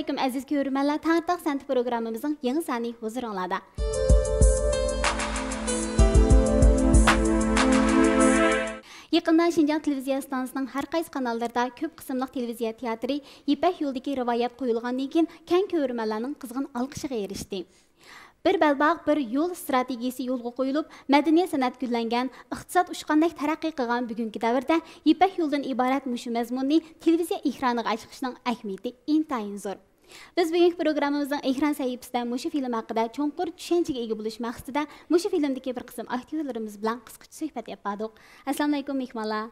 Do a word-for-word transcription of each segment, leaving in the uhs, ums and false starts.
ئەلەيكۇم، ئەزىز كۆرۈرمەنلەر، تەڭرىتاغ سەنئىتى پروگراممىمىزنىڭ يېڭى سانى ھۇزۇرۇڭلاردا. يېقىندا شىنجاڭ تېلېۋىزىيە ئىستانسىسىنىڭ ھەر قايسى قاناللىرىدا كۆپ قىسىملىق تېلېۋىزىيە تىياتىرى يىپەك يولىدىكى رىۋايەت قويۇلغاندىن كېيىن، كەڭ كۆرۈرمەنلەرنىڭ قىزغىن ئالقىشىغا ئېرىشتى. بىر بەلباغ، بىر يول ستراتېگىيىسى يولغا قويۇلۇپ، مەدەنىيەت سەنئەت گۈللەنگەن، ئىقتىساد ئۇچقاندەك تەرەققىي قىلغان بۈگۈنكى دەۋردە يىپەك يولىدىن ئىبارەت مۇشۇ مەزمۇننى تېلېۋىزىيە ئېكرانىغا ئەكس قىلىشنىڭ ئەھمىيىتى ئىنتايىن زور. بىز بۈگۈنكى پروگراممىمىزنىڭ ئېكران سەھىپىسىدە مۇشۇ فىلىم ھەققىدە چوڭقۇر چۈشەنچىگە ئىگە بولۇش مەقسىتىدە مۇشۇ فىلىمدىكى بىر قىسىم ئاكتيورلىرىمىز بىلەن قىسقىچە سۆھبەت ئېلىپ باردۇق. ئەسسالامۇئەلەيكۇم، مېھمانلار.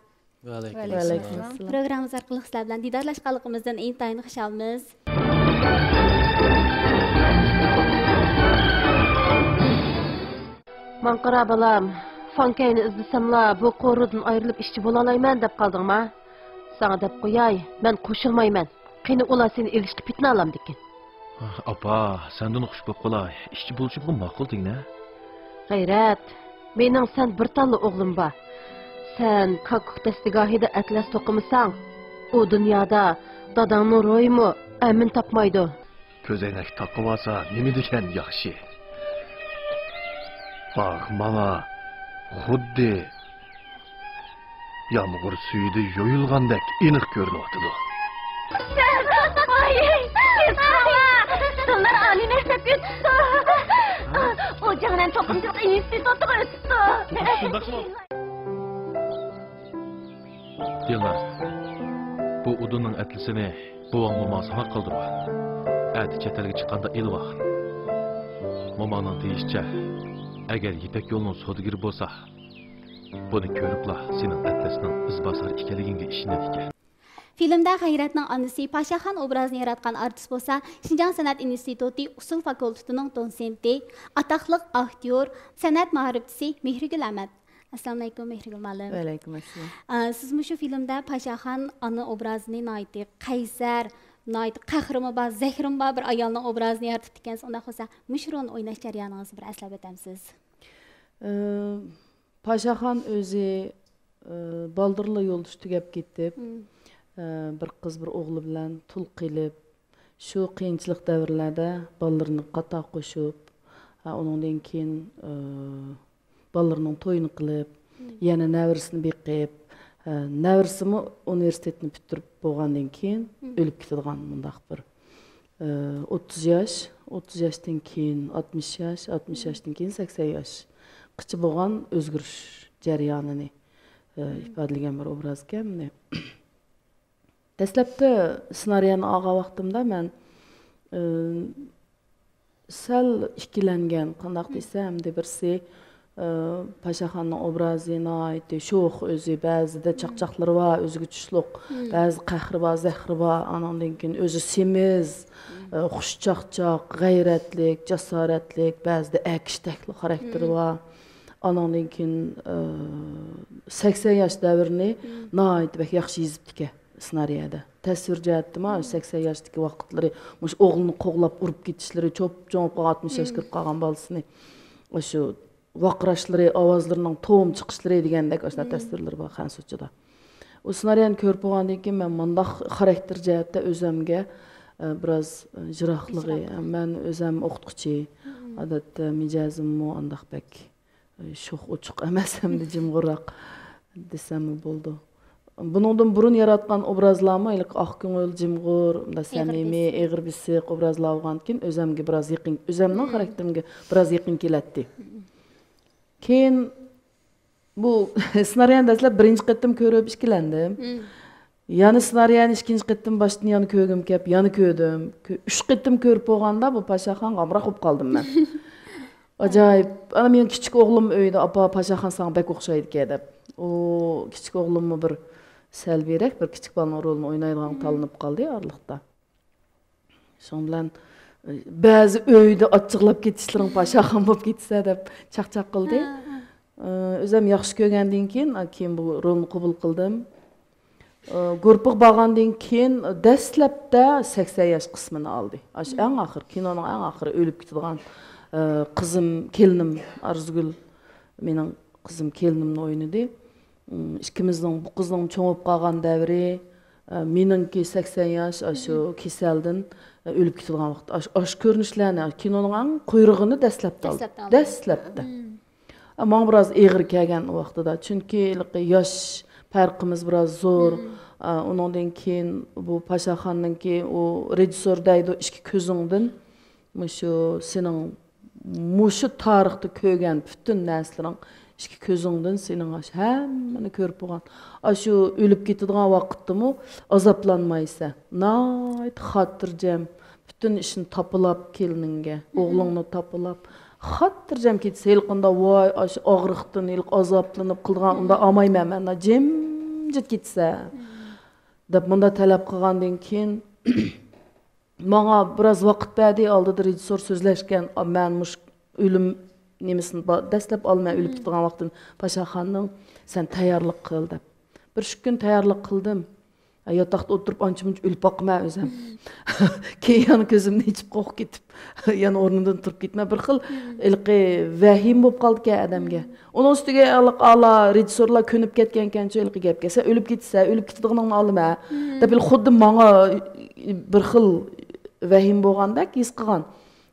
ۋەئەلەيكۇم ۋەئەلەيكۇم ئەسسالام. ئەسسالام. پروگراممىمىز ئارقىلىق سىلەر بىلەن دىدارلاشقانلىقىمىزدىن ئىنتايىن خۇشالمىز. ماڭا قارا، بالام، فاڭكەينى ئىزدىسەملا، بۇ قورۇدىن ئايرىلىپ ئىشچى بولالايمەن دەپ قالدىڭما؟ ساڭا دەپ قوياي، مەن قوشۇلمايمەن. قېنى، ئۇلار سېنى ئېلىشقا پېتىنالامدىكىن؟ ئاپا، سەندىن خۇش بوپ قالاي. ئىشچى بولۇشۇمغا ماقۇل دېگىنە. غەيرەت، مېنىڭ سەن بىر تاللا ئوغلۇم بار. سەن كاككۇك دەستىگاھىدا ئەتلەس توقۇمىساڭ، ئۇ دۇنيادا داداڭنىڭ روھىمۇ ئەمىن تاپمايدۇ. كۆزەينەك تاقىۋالسا نېمە دېگەن ياخشى. باغ ماڭا خۇددى يامغۇر سۈيىدە يۇيۇلغاندەك ئېنىق كۆرۈنۈۋاتىدۇ. دىلنار ئالىي مەكتەپكە ئۆتۈپتۇ. ئۇ جاڭنەن توقۇمىچىلىق ئىنستىتۇتىغا ئۆتۈپتۇ. شۇنداقمۇ؟ دىلنار، بۇ ئۇدۇننىڭ ئەتلىسىنى بوۋاڭ موماڭ ساڭا قالدۇرغان. ئەتە چەت ئەلگە چىققاندا ئېلىۋالغىن. موماڭنىڭ دېيىشىچە، ئەگەر يىپەك يولىنىڭ سودىگىرى بولسا، بۇنى كۆرۈپلا سېنىڭ ئەتلەسنىڭ ئىزباسارى ئىكەنلىكىڭگە ئىشىنىدىكەن. فىلىمدە غەيرەتنىڭ ئانىسى پاشاخان ئوبرازىنى ياراتقان ئارتىس بولسا، شىنجاڭ سەنئەت ئىنستىتۇتى ئۇسسۇل فاكۇلتېتىنىڭ دوتسېنتى، ئاتاقلىق ئاكتيور، سەنئەت مائارىپچىسى مېھرىگۈل ئەمەت. ئەسسالامۇئەلەيكۇم، مېھرىگۈل مۇئەللىم. ۋەئەلەيكۇم ئەسسالام. ئا، سىز مۇشۇ فىلىمدە پاشاخان ئانا ئوبرازىنى ناھايىتى قەيسەر، ناھايىتى قەھرىمۇ بار، زەھىرىمۇ بار بىر ئايالنىڭ ئوبرازىنى يارىتىپتىكەنسىز. ئۇنداق بولسا، مۇشۇ رولنى ئويناش جەريانىڭىزنى بىر ئەسلەپ ئۆتەمسىز؟ ئى، پاشاخان ئۆزى، ئى، بالدۇرلا يولدىشى تۈگەپ كېتىپ، مم. ئى، بىر قىز، بىر ئوغلى بىلەن تۇل قېلىپ، شۇ قىيىنچىلىق دەۋرلەردە بالىلىرىنى قاتار قوشۇپ، ھە، ئۇنىڭدىن كېيىن، ئى، بالىلىرىنىڭ تويىنى قىلىپ، مم. يەنە نەۋرىسىنى بېقىپ، ھە، نەۋرىسىمۇ ئۇنىۋېرسىتېتنى پۈتتۈرۈپ بولغاندىن كېيىن مم. ئۆلۈپ كېتىدىغان مۇنداق بىر، ئى، ئوتتۇز ياش، ئوتتۇز ياشتىن كېيىن ئاتمىش ياش، ئاتمىش مم. ياشتىن كېيىن سەكسەن ياشقىچە بولغان ئۆزگىرىش جەريانىنى، ئى، مم. ئىپادىلىگەن بىر ئوبراز ئىكەن. دەسلەپتە سېنارىيەنى ئالغان ۋاقتىمدا مەن، ئى، سەل ئىككىلەنگەن، قانداق مم. دېسەم، ئەمدى بىرسى، ئى، پاشاخاننىڭ ئوبرازى ناھايىتى شوخ ئۆزى، بەزىدە مم. چاقچاقلىرى بار، ئۆزىگە چۈشلۈق، مم. بەزىدە قەھرى بار، زەھىرى بار، ئانىڭدىن كېيىن ئۆزى سېمىز، مم. ئى، خۇشچاقچاق، غەيرەتلىك، جاسارەتلىك، بەزىدە ئەركىشتەكلا خاراكتېرى مم. بار. ئانىڭدىن كېيىن، ئى، سەكسەن ياش دەۋرىنى مم. ناھايىتى بەك ياخشى يېزىپتىكەن. سېنارىيەدە. تەسۋىر جەھەتتىمۇ مم. سەكسەن ياشتىكى ۋاقىتلىرى، مۇشۇ ئوغلىنى قوغلاپ ئۇرۇپ كېتىشلىرى، چوپچوڭ بولۇپ قالغان، ئاتمىش ياشقا مم. كىرىپ قالغان بالىسىنى، ئاشۇ ۋارقىراشلىرى، ئاۋازلىرىنىڭ توم چىقىشلىرى دېگەندەك ئاشۇنداق مم. تەسۋىرلىرى بار خەنسۇچىدا. ئۇ سېنارىيەنى كۆرۈپ بولغاندىن كېيىن مەن مۇنداق خاراكتېر جەھەتتە ئۆزەمگە، ئە، بىراز، ئە، يىراقلىقى، يىراق. مەن ئۆزەم ئوقۇتقۇچى، مم. ئادەتتە مىجەزىممۇ ئانداق بەك شوخ ئوچۇق ئەمەس، ھەمدە جىمغۇرراق دېسەممۇ بولىدۇ. بۇنىڭدىن بۇرۇن ياراتقان ئوبرازلارمۇ ھېلىقى ئاق كۆڭۈل، جىمغۇر، مۇنداق ئېغىر سەمىمىي، بېسىق. ئېغىر بېسىق ئوبرازلار بولغاندىكىن ئۆزەمگە بىراز يېقىن، ئۆزەمنىڭ مم. خاراكتېرىمگە بىراز يېقىن كېلەتتى. مم. كېيىن بۇ سېنارىيەنى دەسلەپ بىرىنچى قېتىم كۆرۈپ ئىككىلەندىم. مم. يەنە سېنارىيەنى ئىككىنچى قېتىم باشتىن يەنە كۆرگۈم كەپ، يەنە كۆردۈم. كۆ-، ئۈچ قېتىم كۆرۈپ بولغاندا بۇ پاشاخانغا ئامراق بولۇپ قالدىم مەن. ئاجايىپ. ئانا مېنىڭ كىچىك ئوغلۇم ئۆيدە، «ئاپا، پاشاخان ساڭا بەك ئوخشايدىكەن» دەپ. ئۇ كىچىك ئوغلۇممۇ بىر سەلبىيرەك، بىر كىچىك بالىنىڭ رولىنى ئوينايدىغان مم. تاللىنىپ قالدى ئارىلىقتا. شۇنىڭ بىلەن، ئى، بەزى ئۆيدە ئاچچىقلاپ كېتىشلىرىڭ پاشاخان بولۇپ كېتىسە دەپ چاقچاق قىلدى. ھە، ھە. ئى، ئۆزۈم ياخشى كۆرگەندىن كېيىن، ئا، كېيىن بۇ رولنى قوبۇل قىلدىم. ئى، گۇرۇپپىغا بارغاندىن كېيىن دەسلەپتە سەكسەن ياش قىسمىنى ئالدى. ئاشۇ مم. ئەڭ ئاخىر، كىنونىڭ ئەڭ ئاخىرى ئۆلۈپ كېتىدىغان، ئى، قىزىم، كېلىنىم ئارزۇگۈل مېنىڭ قىزىم كېلىنىمنى ئوينىدى. ئىم، ئىككىمىزنىڭ، بۇ قىزنىڭ چوڭىيىپ قالغان دەۋرى، ئە، مېنىڭكى سەكسەن ياش، ئاشۇ كېسەلدىن، ئە، ئۆلۈپ كېتىدىغان ۋاقىت. ئاش-، ئاشۇ كۆرۈنۈشلەرنى، كىنونىڭ ئەڭ قۇيرۇغىنى دەسلەپتە ئالدى. دەسلەپتە ئالدى. دەسلەپتە. مم. ئە، ماڭا بىراز ئېغىر كەلگەن ئۇ ۋاقتىدا. چۈنكى ھېلىقى ياش پەرقىمىز بىراز زور. مم. ئە، ئۇنىڭدىن كېيىن بۇ پاشاخاننىڭكى ئۇ رېژىسسور دەيدۇ، ئىككى كۆزۈڭدىن مۇشۇ سېنىڭ مۇشۇ تارىختا كۆرگەن پۈتۈن نەرسىلىرىڭ ئىككى كۆزۈڭدىن سېنىڭ ئاشۇ ھەممىنى كۆرۈپ بولغان. ئاشۇ ئۆلۈپ كېتىدىغان ۋاقىتتىمۇ ئازابلانمايسەن. ناھايىتى خاتىرجەم، پۈتۈن ئىشنى تاپىلاپ كېلىنىڭگە، ئوغلۇڭنى تاپىلاپ، خاتىرجەم كېتىسەن. ھېلىقىندا ۋاي، ئاشۇ ئاغرىقتىن ھېلىقى ئازابلىنىپ قىلىدىغان، ئۇنداق ئالمايمەن مەن، جىمجىت كېتىسەن، دەپ مۇنداق تەلەپ قىلغاندىن كېيىن، ماڭا بىراز ۋاقىت بەردى، ئالدىدا رېژىسسور سۆزلەشكەن، مەن مۇشۇ ئۆلۈم نېمىسىنى با-، دەسلەپ ئالىمەن، ئۆلۈپ كېتىدىغان ۋاقتىم، پاشاخاننىڭ، سەن تەييارلىق قىل دەپ. بىر ئۈچ كۈن تەييارلىق قىلدىم. ياتاقتا ئولتۇرۇپ ئانچە-مۇنچە ئۆلۈپ باقىمەن ئۆزۈم. كېيىن يەنە كۆزۈمنى ئېچىپ قورقۇپ كېتىپ، يەنە ئورنۇمدىن تۇرۇپ كېتىمەن. بىر خىل ھېلىقى ۋەھىمە بولۇپ قالىدىكەن ئادەمگە. ئۇنىڭ ئۈستىگە ھېلىقى ئالا رېژىسسورلار كۆنۈپ كەتكەنكەنچۇ ھېلىقى گەپكە، سەن ئۆلۈپ كېتىسەن، ئۆلۈپ كېتىدىغىنىڭنى ئالىمەن دەپ، ھېلى خۇددى ماڭا بىر خىل ۋەھىمە بولغاندەك ھېس قىلغان.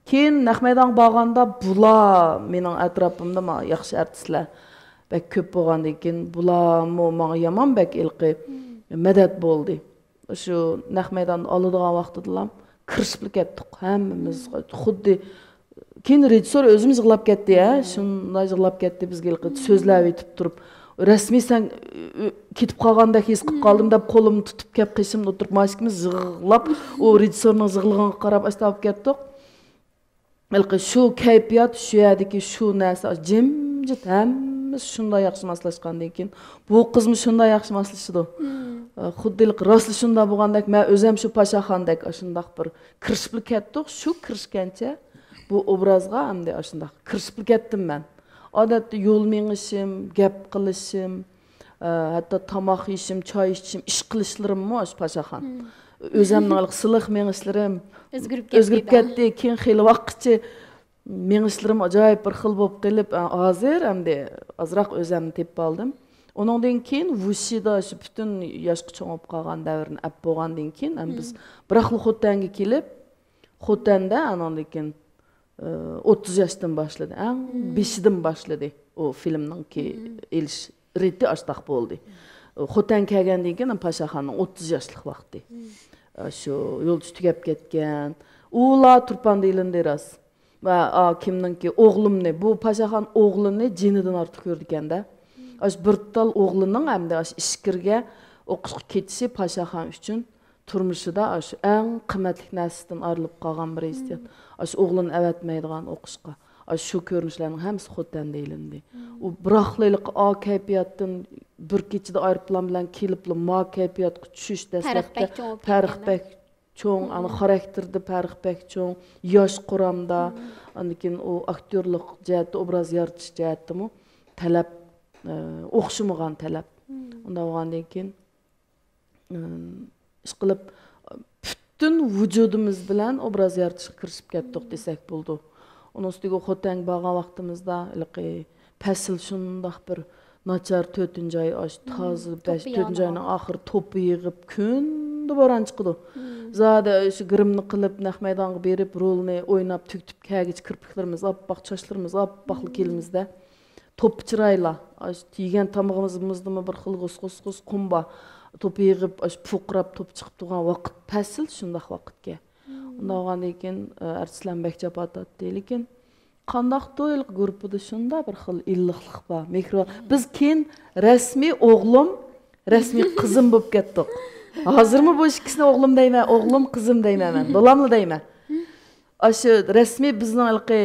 كېيىن نەق مەيدانغا بارغاندا بۇلار مېنىڭ ئەتراپىمدا ما-، ياخشى ئارتىسلار بەك كۆپ بولغاندىن كېيىن، بۇلارمۇ ماڭا يامان بەك ھېلىقى مەدەت بولدى. شۇ نەق مەيداندا ئالىدىغان ۋاقتىدىلا كىرىشىپلا كەتتۇق ھەممىمىز. خۇددى كېيىن رېژىسسور ئۆزىمۇ يىغلاپ كەتتى، ھە، شۇنداق يىغلاپ كەتتى، بىزگە ھېلىقى سۆزلەۋېتىپ تۇرۇپ، رەسمىي سەن، ئۆ، كېتىپ قالغاندەك ھېس قىلىپ قالدىم دەپ قولۇمنى تۇتۇپ كەپ قېشىمدا ئولتۇرۇپ، مانا ئىككىمىز يىغلاپ، ئۇ رېژىسسورنىڭ يىغلىغىنىغا قاراپ ئاشۇنداق بولۇپ كەتتۇق. ھېلىقى شۇ كەيپىيات، شۇ يەردىكى شۇ نەرسە، جىمجىت، ھەممىسى شۇنداق ياخشى ماسلاشقاندىن كېيىن، بۇ قىزمۇ شۇنداق ياخشى ماسلىشىدۇ. ئە، خۇددى ھېلىقى راستلا شۇنداق بولغاندەك، مەن ئۆزۈم شۇ پاشاخاندەك ئاشۇنداق بىر كىرىشىپلا كەتتۇق. شۇ كىرىشكەنچە بۇ ئوبرازغا ئەمدى ئاشۇنداق كىرىشىپلا كەتتىم مەن. ئادەتتە يول مېڭىشىم، گەپ قىلىشىم، ئە، ھەتتا تاماق يېيىشىم، چاي ئىچىشىم، ئىش قىلىشلىرىممۇ ئاشۇ پاشاخان. ئۆزۈمنىڭ ھېلىقى سىلىق مېڭىشلىرىم ئۆزگىرىپ كەتتى. ئۆزگىرىپ كەتتى. كېيىن خېلى ۋاقىتچە مېڭىشلىرىم ئاجايىپ بىر خىل بولۇپ قېلىپ، ئە، ھازىر ئەمدى ئازراق ئۆزۈمنى تېپىپ ئالدىم. ئۇنىڭدىن كېيىن ۋۇشىدا شۇ پۈتۈن ياشقا چوڭىيىپ قالغان دەۋرنى ئەپ بولغاندىن كېيىن، ئەمدى بىز بىراقلا خوتەنگە كېلىپ، خوتەندە ئاناندىن كېيىن، ئە، ئوتتۇز ياشتىن باشلىدى. ئەڭ بېشىدىن باشلىدى ئۇ فىلىمنىڭكى ئېلىش رېتى ئاشتاق بولدى. خوتەن كەلگەندىن كېيىن پاشاخاننىڭ ئوتتۇز ياشلىق ۋاقتى. شۇ يولدىشى تۈگەپ كەتكەن. ئۇلا تۇرپاندا ئېلىندى راست. ۋە، ئا، كىمنىڭكى ئوغلۇمنى، بۇ پاشاخان ئوغلىنى جېنىدىن ئارتۇق كۆرىدىكەن-دە. ئاشۇ بىر تال ئوغلىنىڭ ئەمدى ئاشۇ ئىچكىرىگە ئوقۇشقا كېتىشى پاشاخان ئۈچۈن تۇرمۇشىدا ئاشۇ ئەڭ قىممەتلىك نەرسىدىن ئايرىلىپ قالغان بىر ھېسسىيات. ئاشۇ ئوغلىنى ئەۋەتمەيدىغان ئوقۇشقا. ئاشۇ كۆرۈنۈشلەرنىڭ ھەممىسى خوتەندە ئېلىندى. ئۇ بىراقلا ھېلىقى ئا كەيپىياتتىن بىر كېچىدە ئايروپىلان بىلەن كېلىپلا ما كەيپىياتقا چۈشۈش دەسلەپتە پەرق بەك چوڭ، ئانا، خاراكتېردا پەرق بەك چوڭ، ياش قۇرامدا، ئاندىن كېيىن ئۇ ئاكتيورلۇق جەھەتتە، ئوبراز يارىتىش جەھەتتىمۇ تەلەپ، ئە، ئوخشىمىغان تەلەپ. ئۇنداق بولغاندىن كېيىن، ئىشقىلىپ، پۈتۈن ۋۇجۇدىمىز بىلەن ئوبراز يارىتىشقا كىرىشىپ كەتتۇق دېسەك بولىدۇ. ئۇنىڭ ئۈستىگە خوتەنگە بارغان ۋاقتىمىزدا ھېلىقى پەسىل شۇنداق بىر ناچار، تۆتىنچى ئاي ئاش تازا، بەش، تۆتىنچى ئاينىڭ ئاخىرى توپا يېغىپ، كۈندە بوران چىقىدۇ. زادى شۇ گىرىمنى قىلىپ، نەق مەيدانغا بېرىپ، رولنى ئويناپ تۈگىتىپ كەلگۈچە كىرپىكلىرىمىز ئاپئاق، چاچلىرىمىز ئاپئاقلا كېلىمىزدە. توپا چىرايلا، ئاشۇ يېگەن تامىقىمىزدىمۇ بىر خىل غۇس-غۇس-غۇس قۇم بار. توپا يېغىپ، ئاشۇ پۇرقىراپ توپا چىقىپ تۇرغان ۋاقىت پەسىل شۇنداق ۋاقىتكەن. ئۇنداق بولغاندىن كېيىن، ئە، ئارتىسلارمۇ بەك جاپا تارتتى. لېكىن قانداقتۇر ھېلىقى گۇرۇپپىدا شۇنداق بىر خىل ئىللىقلىق بار، مېھرىبان. بىز كېيىن رەسمىي ئوغلۇم، رەسمىي قىزىم بولۇپ كەتتۇق. ھازىرمۇ بۇ ئىككىسىنى ئوغلۇم دەيمەن، ئوغلۇم، قىزىم دەيمەن مەن، بالاملا دەيمەن. ئاشۇ رەسمىي بىزنىڭ ھېلىقى،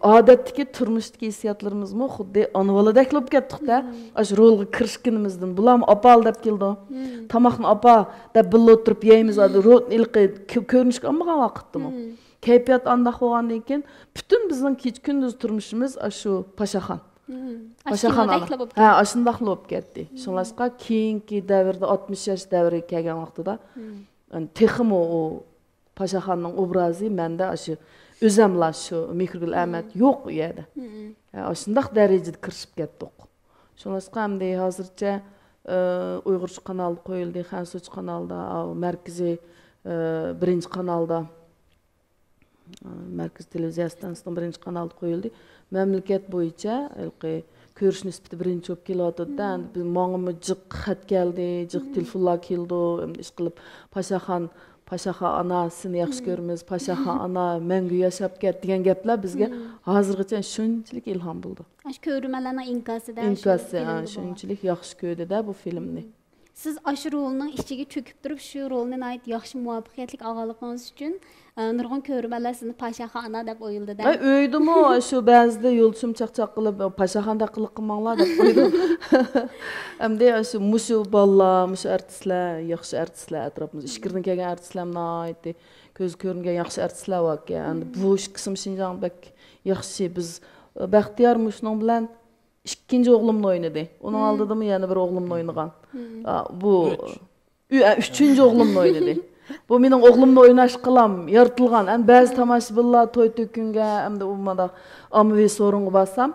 ئادەتتىكى تۇرمۇشتىكى ھېسسىياتلىرىمىزمۇ خۇددى ئانا بالىدەكلا بولۇپ كەتتۇق-دە. ئاشۇ رولغا كىرىشكىنىمىزدىن، بۇلارمۇ ئاپا دەپ كېلىدۇ. تاماقنى ئاپا دەپ بىللە ئولتۇرۇپ يەيمىز. رول ھېلىقى كۆ-، كۆرۈنۈشكە ئالمىغان ۋاقىتتىمۇ. كەيپىيات ئانداق بولغاندىن كېيىن پۈتۈن بىزنىڭ كېچە-كۈندۈز تۇرمۇشىمىز ئاشۇ پاشاخان. پاشاخان ئانا. ھە، ئاشۇنداقلا بولۇپ كەتتى. شۇڭلاشقا كېيىنكى دەۋردە، ئاتمىش ياش دەۋرىگە كەلگەن ۋاقتىدا، تېخىمۇ ئۇ پاشاخاننىڭ ئوبرازى مەندە ئاشۇ ئۆزەملا شۇ مېھرىگۈل ئەمەت يوق ئۇ يەردە. ھە، ئاشۇنداق دەرىجىدە كىرىشىپ كەتتۇق. شۇڭلاشقا ئەمدى ھازىرچە ئۇيغۇرچە قانالدا قويۇلدى، خەنزۇچە قانالدا، مەركىزىي، بىرىنچى قانالدا، مەركىزىي تېلېۋىزىيە ئىستانسىسىنىڭ بىرىنچى قانالدا قويۇلدى. مەملىكەت بويىچە ھېلىقى كۆرۈش نىسبىتى بىرىنچى بولۇپ كېلىۋاتىدۇ-دە. ئەمدى بىز، ماڭىمۇ جىق خەت كەلدى، جىق تېلېفونلار كېلىدۇ. ئەمدى ئىشقىلىپ، پاشاخان، پاشاخان ئانا، سېنى ياخشى كۆرىمىز، پاشاخان ئانا، مەڭگۈ ياشاپ كەت دېگەن گەپلەر بىزگە ھازىرغىچە شۇنچىلىك ئىلھام بولىدۇ. ئاشۇ كۆرۈرمەنلەرنىڭ ئىنكاسىدا ئىنكاسى، شۇنچىلىك ھە، بولىدۇ. شۇنچىلىك ياخشى كۆردى-دە بۇ فىلىمنى. سىز ئاشۇ رولنىڭ ئىچىگە چۆكۈپ تۇرۇپ، شۇ رولنى ناھايىتى ياخشى مۇۋەپپەقىيەتلىك ئالغانلىقىڭىز ئۈچۈن، ئە، نۇرغۇن كۆرۈرمەنلەر سىزنى پاشاخان ئانا دەپ ئويلىدى-دە. ئە، ئۆيدىمۇ شۇ بەزىدە يولدىشىم چاقچاق قىلىپ، «پاشاخاندەك قىلىق قىلماڭلار» دەپ قويدۇم. ئەمدى شۇ، مۇشۇ بالىلار، مۇشۇ ئارتىسلار، ياخشى ئارتىسلار ئەتراپىمىزدا. ئىچكىرىدىن كەلگەن ئارتىسلار ناھايىتى كۆزگە كۆرۈنگەن ياخشى ئارتىسلار باركەن. ئەمدى بۇ ئىككى قىسىم شىنجاڭ بەك ياخشى. بىز، بەختىيار مۇشۇنىڭ بىلەن ئىككىنچى ئوغلۇمنى ئوينىدى. ئۇنىڭ ئالدىدىمۇ يەنە بىر ئوغلۇمنى ئوينىغان. ئا، بۇ ئۈچ. ئۈ-، ئە، ئۈچىنچى ئوغلۇمنى ئوينىدى. بۇ مېنىڭ ئوغلۇمنى ئويناش قىلام يارىتىلغان. ئەمدى بەزى تاماشىبىنلار توي تۆكۈنگە، ئەمدى ئۇ مانا ئاممىۋى سورۇنغا بارسام،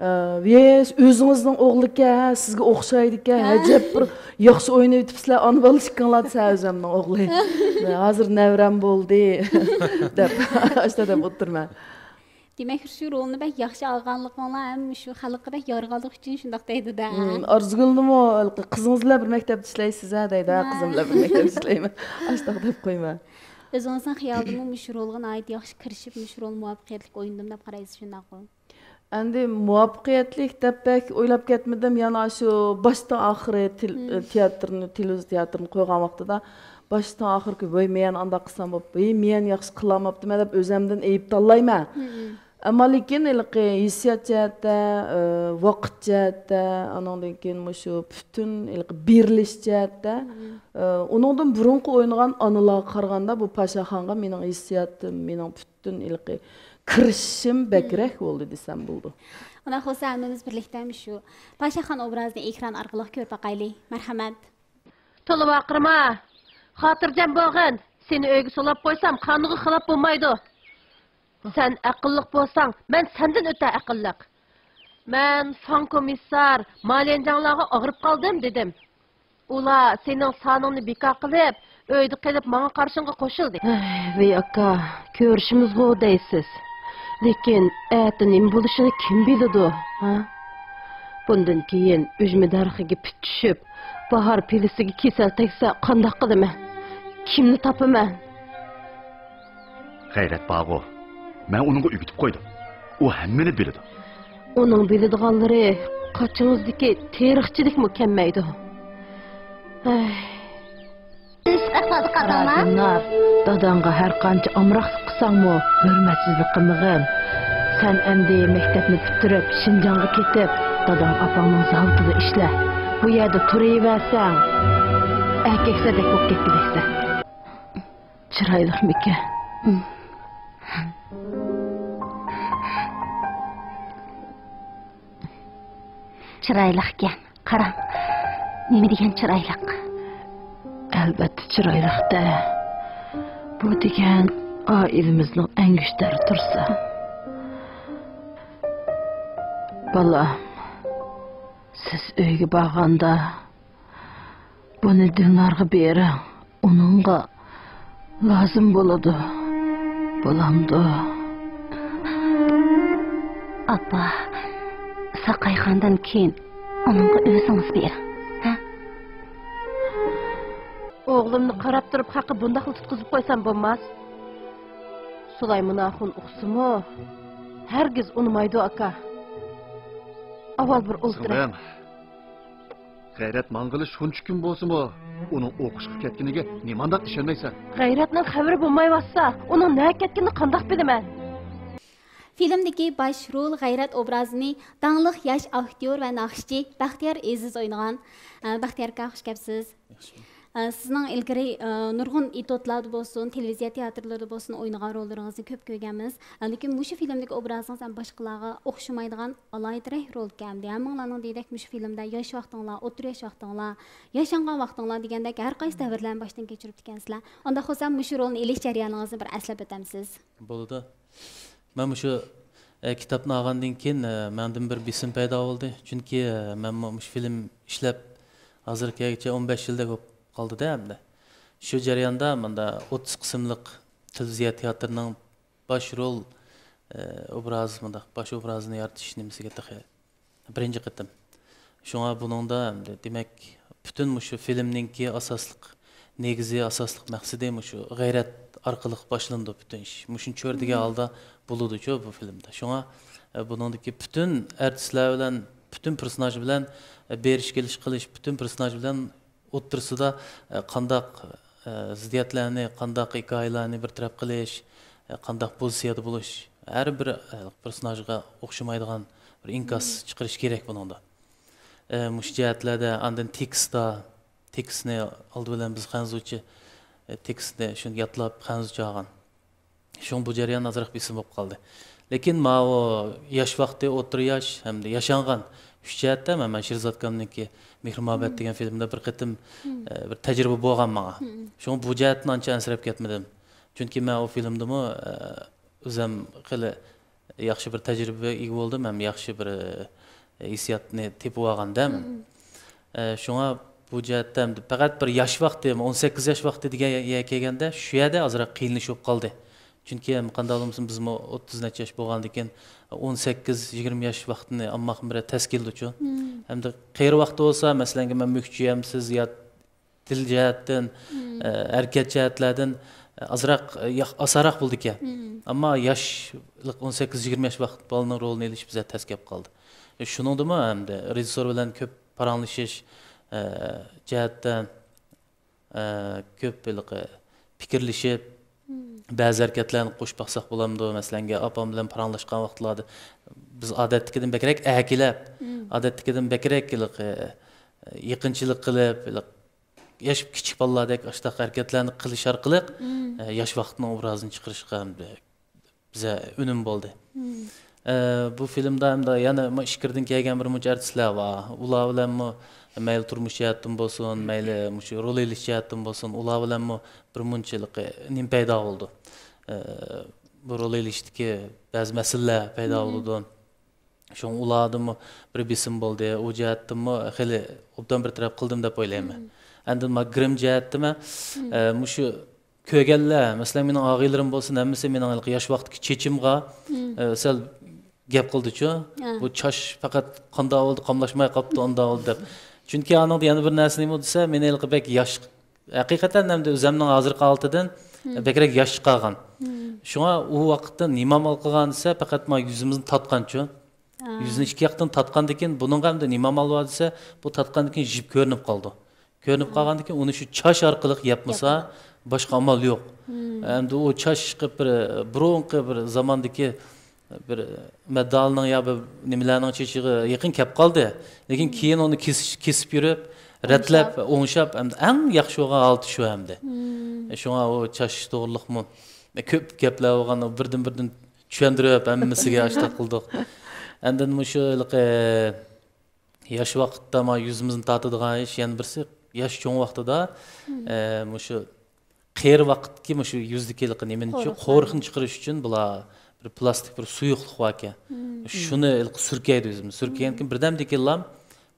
ئە، «ۋىيش، ئۆزىڭىزنىڭ ئوغلىكەن، سىزگە ئوخشايدىكەن، ھە. ئەجەب بىر ياخشى ئوينىۋېتىپسىلەر، ئانا بالا ئىككىڭلار» دېسە، «ئۆزۈمنىڭ ئوغلى. ھازىر نەۋرەم بولدى» دەپ، ئاشۇنداق دەپ ئولتۇرىمەن. دېمەك، شۇ رولنى بەك ياخشى ئالغانلىقىڭلار ھەم شۇ خەلققە بەك يارىغانلىقى ئۈچۈن شۇنداق دەيدۇ-دە، ھە؟ ئارزۇگۈلنىمۇ ھېلىقى، «قىزىڭىز بىلەن بىر مەكتەپتە ئىشلەيسىز-ھە؟» دەيدۇ. «ھە، قىزىم بىلەن بىر مەكتەپتە ئىشلەيمەن.» ئاشۇنداق دەپ قويىمەن. ئۆزىڭىزنىڭ خىيالىدىمۇ مۇشۇ رولغا ناھايىتى ياخشى كىرىشىپ، مۇشۇ رولنى مۇۋەپپەقىيەتلىك ئوينىدىم دەپ قارايسىز، شۇنداققۇ؟ ئەمدى مۇۋەپپەقىيەتلىك دەپ بەك ئويلاپ كەتمىدىم. يەنە شۇ باشتىن ئاخىرى تېل-، تىياتىرنى، تېلېۋىزور تىياتىرىنى قويغان ۋاقتىدا باشتىن ئاخىرقى، «ۋاي، مەن ئانداق قىلسام بوپتۇ، ۋاي، مەن ياخشى قىلالماپتىمەن» دەپ ئۆزۈمدىن ئەيىبلىيالايمەن. ئەمما لېكىن ھېلىقى ھېسسىيات جەھەتتە، ئە، ۋاقىت جەھەتتە، ئانىڭدىن كېيىن مۇشۇ پۈتۈن ھېلىقى بېرىلىش جەھەتتە، ئە، ئۇنىڭدىن بۇرۇنقى ئوينىغان ئانىلارغا قارىغاندا بۇ پاشاخانغا مېنىڭ ھېسسىياتىم، مېنىڭ پۈتۈن ھېلىقى كىرىشىشىم بەكرەك بولدى دېسەم بولىدۇ. ئۇنداق بولسا ھەممىمىز بىرلىكتە مۇشۇ پاشاخان ئوبرازىنى ئېكران ئارقىلىق كۆرۈپ باقايلى. مەرھەمەت. تولا ۋارقىرىما، خاتىرجەم بولغىن. سېنى ئۆيگە سولاپ قويسام، قانۇنغا خىلاپ بولمايدۇ. سەن ئەقىللىق بولساڭ، مەن سەندىن ئۆتە ئەقىللىق. مەن فاڭ كومىسسار، ماليەنجاڭلارغا ئاغرىپ قالدىم دېدىم. ئۇلار سېنىڭ سانىڭنى بىكار قىلىپ، ئۆيدە قېلىپ ماڭا قارىشىڭغا قوشۇلدى. ھەي، ۋەي ئاكا، كۆرۈشىمىزغۇ دەيسىز. لېكىن ئەتە نېمە بولۇشىنى كىم بىلىدۇ، ھە؟ بۇندىن كېيىن ئۈجمە دەرىخىگە پىت چۈشۈپ، باھار پىلىسىگە كېسەل تەگسە قانداق قىلىمەن؟ كىمنى تاپىمەن؟ غەيرەت بارغۇ، مەن ئۇنىڭغا ئۆگىتىپ قويدۇم. ئۇ ھەممىنى بىلىدۇ. ئۇنىڭ بىلىدىغانلىرى قاچىڭىزدىكى تېرىقچىدىكمۇ كەممەيدۇ. ھەي. نېمىشقا ئەخمەقلىق قىلدىڭلار؟ دىلنار، داداڭغا ھەر قانچە ئامراقلىق قىلساڭمۇ، ھۆرمەتسىزلىك قىلمىغىن. سەن ئەمدى مەكتەپنى پۈتتۈرۈپ، شىنجاڭغا كېتىپ، داداڭ ئاپاڭنىڭ زاۋۇتىدا ئىشلە. بۇ يەردە تۇرۇۋەرسەڭ، ئەركەكسەردەك بولۇپ كەتكۈدەكسەن. چىرايلىقمىكەن؟ چىرايلىقكەن. قاراڭ، نېمە دېگەن چىرايلىق. ئەلۋەتتە چىرايلىق-دە. بۇ دېگەن ئائىلىمىزنىڭ ئەڭگۈشتەر تۇرسا. بالام، سىز ئۆيگە بارغاندا، بۇنى دىلنارغا بېرىڭ، ئۇنىڭغا لازىم بولىدۇ، بولامدۇ؟ ئاپا، ساقايغاندىن كېيىن ئۇنىڭغا ئۆزىڭىز بېرىڭ، ھە؟ ئوغلۇمنى قاراپ تۇرۇپ خەققە بۇنداقلا تۇتقۇزۇپ قويسام بولماس. سۇلايمان ئاخۇن ئۇقسىمۇ، ھەرگىز ئۇنىمايدۇ، ئاكا. ئاۋۋال بىر ئولتۇرۇڭ. سىڭلىم، غەيرەت ماڭغىلى شۇنچە كۈن بولسىمۇ، ئۇنىڭ ئوقۇشقا كەتكىنىگە نېمانداق ئىشەنمەيسەن؟ غەيرەتنىڭ خەۋىرى بولمايۋاتسا، ئۇنىڭ نەگە كەتكىنىنى قانداق بىلىمەن؟ فىلىمدىكى باش رول غەيرەت ئوبرازىنى داڭلىق ياش ئاكتيور ۋە ناخشىچى بەختىيار ئېزىز ئوينىغان. ئە، بەختىيار ئاكا، خۇش كەپسىز. ئە، سىزنىڭ ئىلگىرى، ئە، نۇرغۇن ئېتيۇدلاردا بولسۇن، تېلېۋىزىيە تىياتىرلىرىدا بولسۇن، ئوينىغان روللىرىڭىزنى كۆپ كۆرگەنمىز. ئە، لېكىن مۇشۇ فىلىمدىكى ئوبرازىڭىز ھەم باشقىلارغا ئوخشىمايدىغان ئالاھىدىرەك رولكەن. ھەممىڭلارنىڭ دېگۈدەك مۇشۇ فىلىمدە ياش ۋاقتىڭلار، ئوتتۇرا ياش ۋاقتىڭلار، ياشانغان ۋاقتىڭلار دېگەندەك ھەر قايسى دەۋرلەرنى باشتىن كەچۈرۈپتىكەنسىلەر. ئۇنداق بولسا مۇشۇ رولنى ئېلىش جەريانىڭىزنى بىر ئەسلەپ ئۆتەمسىز؟ بولىدۇ. مەن مۇشۇ، ئە، كىتابنى ئالغاندىن كېيىن، ئە، مەندىمۇ بىر بېسىم پەيدا بولدى. چۈنكى، ئە، مەنمۇ مۇشۇ فىلىم ئىشلەپ، ھازىرغا كەلگۈچە ئون بەش يىلدەك بولۇپ قالدىدە ئەمدى. شۇ جەرياندا مۇندا ئوتتۇز قىسىملىق تېلېۋىزىيە تىياتىرىنىڭ باش رول، ئى، ئوبرازى، مۇنداق باش ئوبرازىنى يارىتىش نېمىسىگە تېخى بىرىنچى قېتىم. شۇڭا بۇنىڭدا ئەمدى، دېمەك، پۈتۈن مۇشۇ فىلىمنىڭكى ئاساسلىق نېگىزى، ئاساسلىق مەقسىتى مۇشۇ غەيرەت ئارقىلىق باشلىنىدۇ پۈتۈن ئىش. مۇشۇنى چۆرىدىگەن ھالدا بولىدۇچۇ بۇ فىلىمدا. شۇڭا، ئە، بۇنىڭدىكى پۈتۈن ئارتىسلار بىلەن، پۈتۈن پېرسوناژ بىلەن، ئە، بېرىش كېلىش قىلىش، پۈتۈن پېرسوناژ بىلەن ئوتتۇرىسىدا، ئە، قانداق، ئە، زىددىيەتلەرنى، قانداق ھېكايىلەرنى بىر تەرەپ قىلىش، ئە، قانداق پوزىتسىيەدە بولۇش، ھەر بىر، ئە، پېرسوناژغا ئوخشىمايدىغان بىر ئىنكاس چىقىرىش كېرەك بۇنىڭدا. ئە، مۇشۇ جەھەتلەردە ئاندىن تېكىستتا، تېكىستنى ئالدى بىلەن بىز خەنزۇچە، ئە، تېكىستنى شۇنى ياتلاپ خەنزۇچە ئالغان. شۇڭا بۇ جەريان ئازراق بېسىم بولۇپ قالدى. لېكىن ماۋۇ ياش ۋاقتى، ئوتتۇرا ياش ھەمدە ياشانغان ئۈچ جەھەتتە مەن، مەن شېرىزات ئاكامنىڭكى مېھرىمۇھەببەت دېگەن فىلىمدا بىر قېتىم، ئە، بىر تەجرىبە بولغان ماڭا. شۇڭا بۇ جەھەتتىن ئانچە ئەنسىرەپ كەتمىدىم. چۈنكى مەن ئۇ فىلىمدىمۇ، ئە، ئۆزۈم خېلى ياخشى بىر تەجرىبىگە ئىگە بولدۇم ھەم ياخشى بىر، ئە، ھېسسىياتنى تېپىۋالغاندا. ئە، شۇڭا بۇ جەھەتتە ھەم پەقەت بىر ياش ۋاقتى، ئون سەككىز ياش ۋاقتى دېگەن يەرگە كەلگەندە، شۇ يەردە ئازراق قىيىنلىشىپ قالدى. چۈنكى ھەم قانداق بولمىسۇن، بىزمۇ ئوتتۇز نەچچە ياش بولغاندىكىن، ئون سەككىز، يىگىرمە ياش ۋاقتىنى ئالماقمۇ بىر تەس كېلىدۇچۇ. ھەمدە قېرى ۋاقتى بولسا، مەسىلەنگە، مەن مۈكچىيەمسىز يا تىل جەھەتتىن، ئە، ھەرىكەت جەھەتلەردىن، ئە، ئازراق، ئە، ياخ-، ئاسانراق بولىدىكەن. ئەمما ياش، ئون سەككىز، يىگىرمە ياش ۋاقىت بالىنىڭ رولىنى ئېلىش بىزگە تەس كەپ قالدى. ئە، شۇنىڭدىمۇ ھەمدە رېژىسسور بىلەن كۆپ پاراڭلىشىش، ئە، جەھەتتە، ئە، كۆپ ھېلىقى پىكىرلىشىپ، بەزى ھەرىكەتلەرنى قوشۇپ باقساق بولامدۇ؟ مەسىلەنگە، ئاپام بىلەن پاراڭلاشقان ۋاقىتلاردا بىز ئادەتتىكىدىن بەكرەك ئەركىلەپ، ئادەتتىكىدىن بەكرەك ھېلىقى، ئە، يېقىنچىلىق قىلىپ، ھېلىقى ياش كىچىك بالىلاردەك ئاشتاق ھەرىكەتلەرنى قىلىش ئارقىلىق، ئە، ياش ۋاقىتنىڭ ئوبرازىنى چىقىرىشقا بىزە ئۈنۈم بولدى. ئە، بۇ فىلىمدا ئەمدى يەنە ما ئىچكىرىدىن كەلگەن بىر مۇنچە ئارتىسلار بار. ئۇلار بىلەنمۇ مەيلى تۇرمۇش جەھەتتىن بولسۇن، مەيلى مۇشۇ رول ئېلىش جەھەتتىن بولسۇن، ئۇلار بىلەنمۇ بىر مۇنچىلىقى نېمە پەيدا بولىدۇ؟ ئە، بۇ رول ئېلىشتىكى بەزى مەسىلىلەر پەيدا بولىدۇ. شۇڭا ئۇلاردىنمۇ بىر بېسىم بولدى. ئۇ جەھەتتىنمۇ خېلى ئوبدان بىر تەرەپ قىلدىم دەپ ئويلايمەن. ئاندىن ما گىرىم جەھەتتىمۇ، ئە، مۇشۇ كۆرگەنلەر، مەسىلەن، مېنىڭ ئاغىنىلىرىم بولسۇن، ھەممىسى مېنىڭ ھېلىقى ياش ۋاقىتتىكى چېچىمغا، ئە، سەل گەپ قىلدىچۇ. بۇ چاچ پەقەت قانداق بولدى، قاملاشماي قاپتۇ، ئانداق بولدى دەپ. چۈنكى ئانىڭدا يەنە بىر نەرسە نېمە دېسە، مېنى ھېلىقى بەك ياش، ھەقىقەتەن ئەمدى ئۆزەمنىڭ ھازىرقى ھالىتىدىن بەكرەك ياش چىقارغان. شۇڭا ئۇ ۋاقىتتا نېمە ئامال قىلغان دېسە، پەقەت ما يۈزىمىزنى تارتقانچۇ. يۈزنى ئىككى ياقتىن تارتقاندىن كېيىن، بۇنىڭغا ئەمدى نېمە ئامال بار دېسە، بۇ تارتقاندىن كېيىن يىپ كۆرۈنۈپ قالىدۇ. كۆرۈنۈپ قالغاندىن كېيىن ئۇنى شۇ چاچ ئارقىلىق يەپ بولسا، باشقا ئامال يوق. ئەمدى ئۇ چاچ قىلىپ بىر، بۇرۇنقى بىر زاماندىكى بىر مەددالىنىڭ يا بىر نېمىلەرنىڭ چېچىغا يېقىن كەپ قالدى. لېكىن كېيىن ئۇنى كېسىش، كېسىپ يۈرۈپ، رەتلەپ، ئوڭشاپ، ئەمدى ئەڭ ياخشى بولغان ھالىتى شۇ ئەمدى. شۇڭا ئۇ چاچ توغرىلىقمۇ كۆپ گەپلەر بولغان، بىردىن-بىردىن چۈشەندۈرۈپ، ھەممىسىگە ئاشتاق قىلدۇق. ئاندىن مۇشۇ ھېلىقى ياش ۋاقىتتا ما يۈزىمىزنى تارتىدىغان ئىش، يەنە بىرسى، ياش چوڭ ۋاقتىدا، ئە، مۇشۇ قېرى ۋاقىتتىكى مۇشۇ يۈزدىكى ھېلىقى نېمىنى، قورۇقلارنى، قورۇقنى چىقىرىش ئۈچۈن بۇلار بىر پلاستىك بىر سۇيۇقلۇق باركەن. شۇنى ھېلىقى سۈركەيدۇ يۈزىمىز. سۈركىگەندىن كېيىن بىردەمدىن كېيىنلا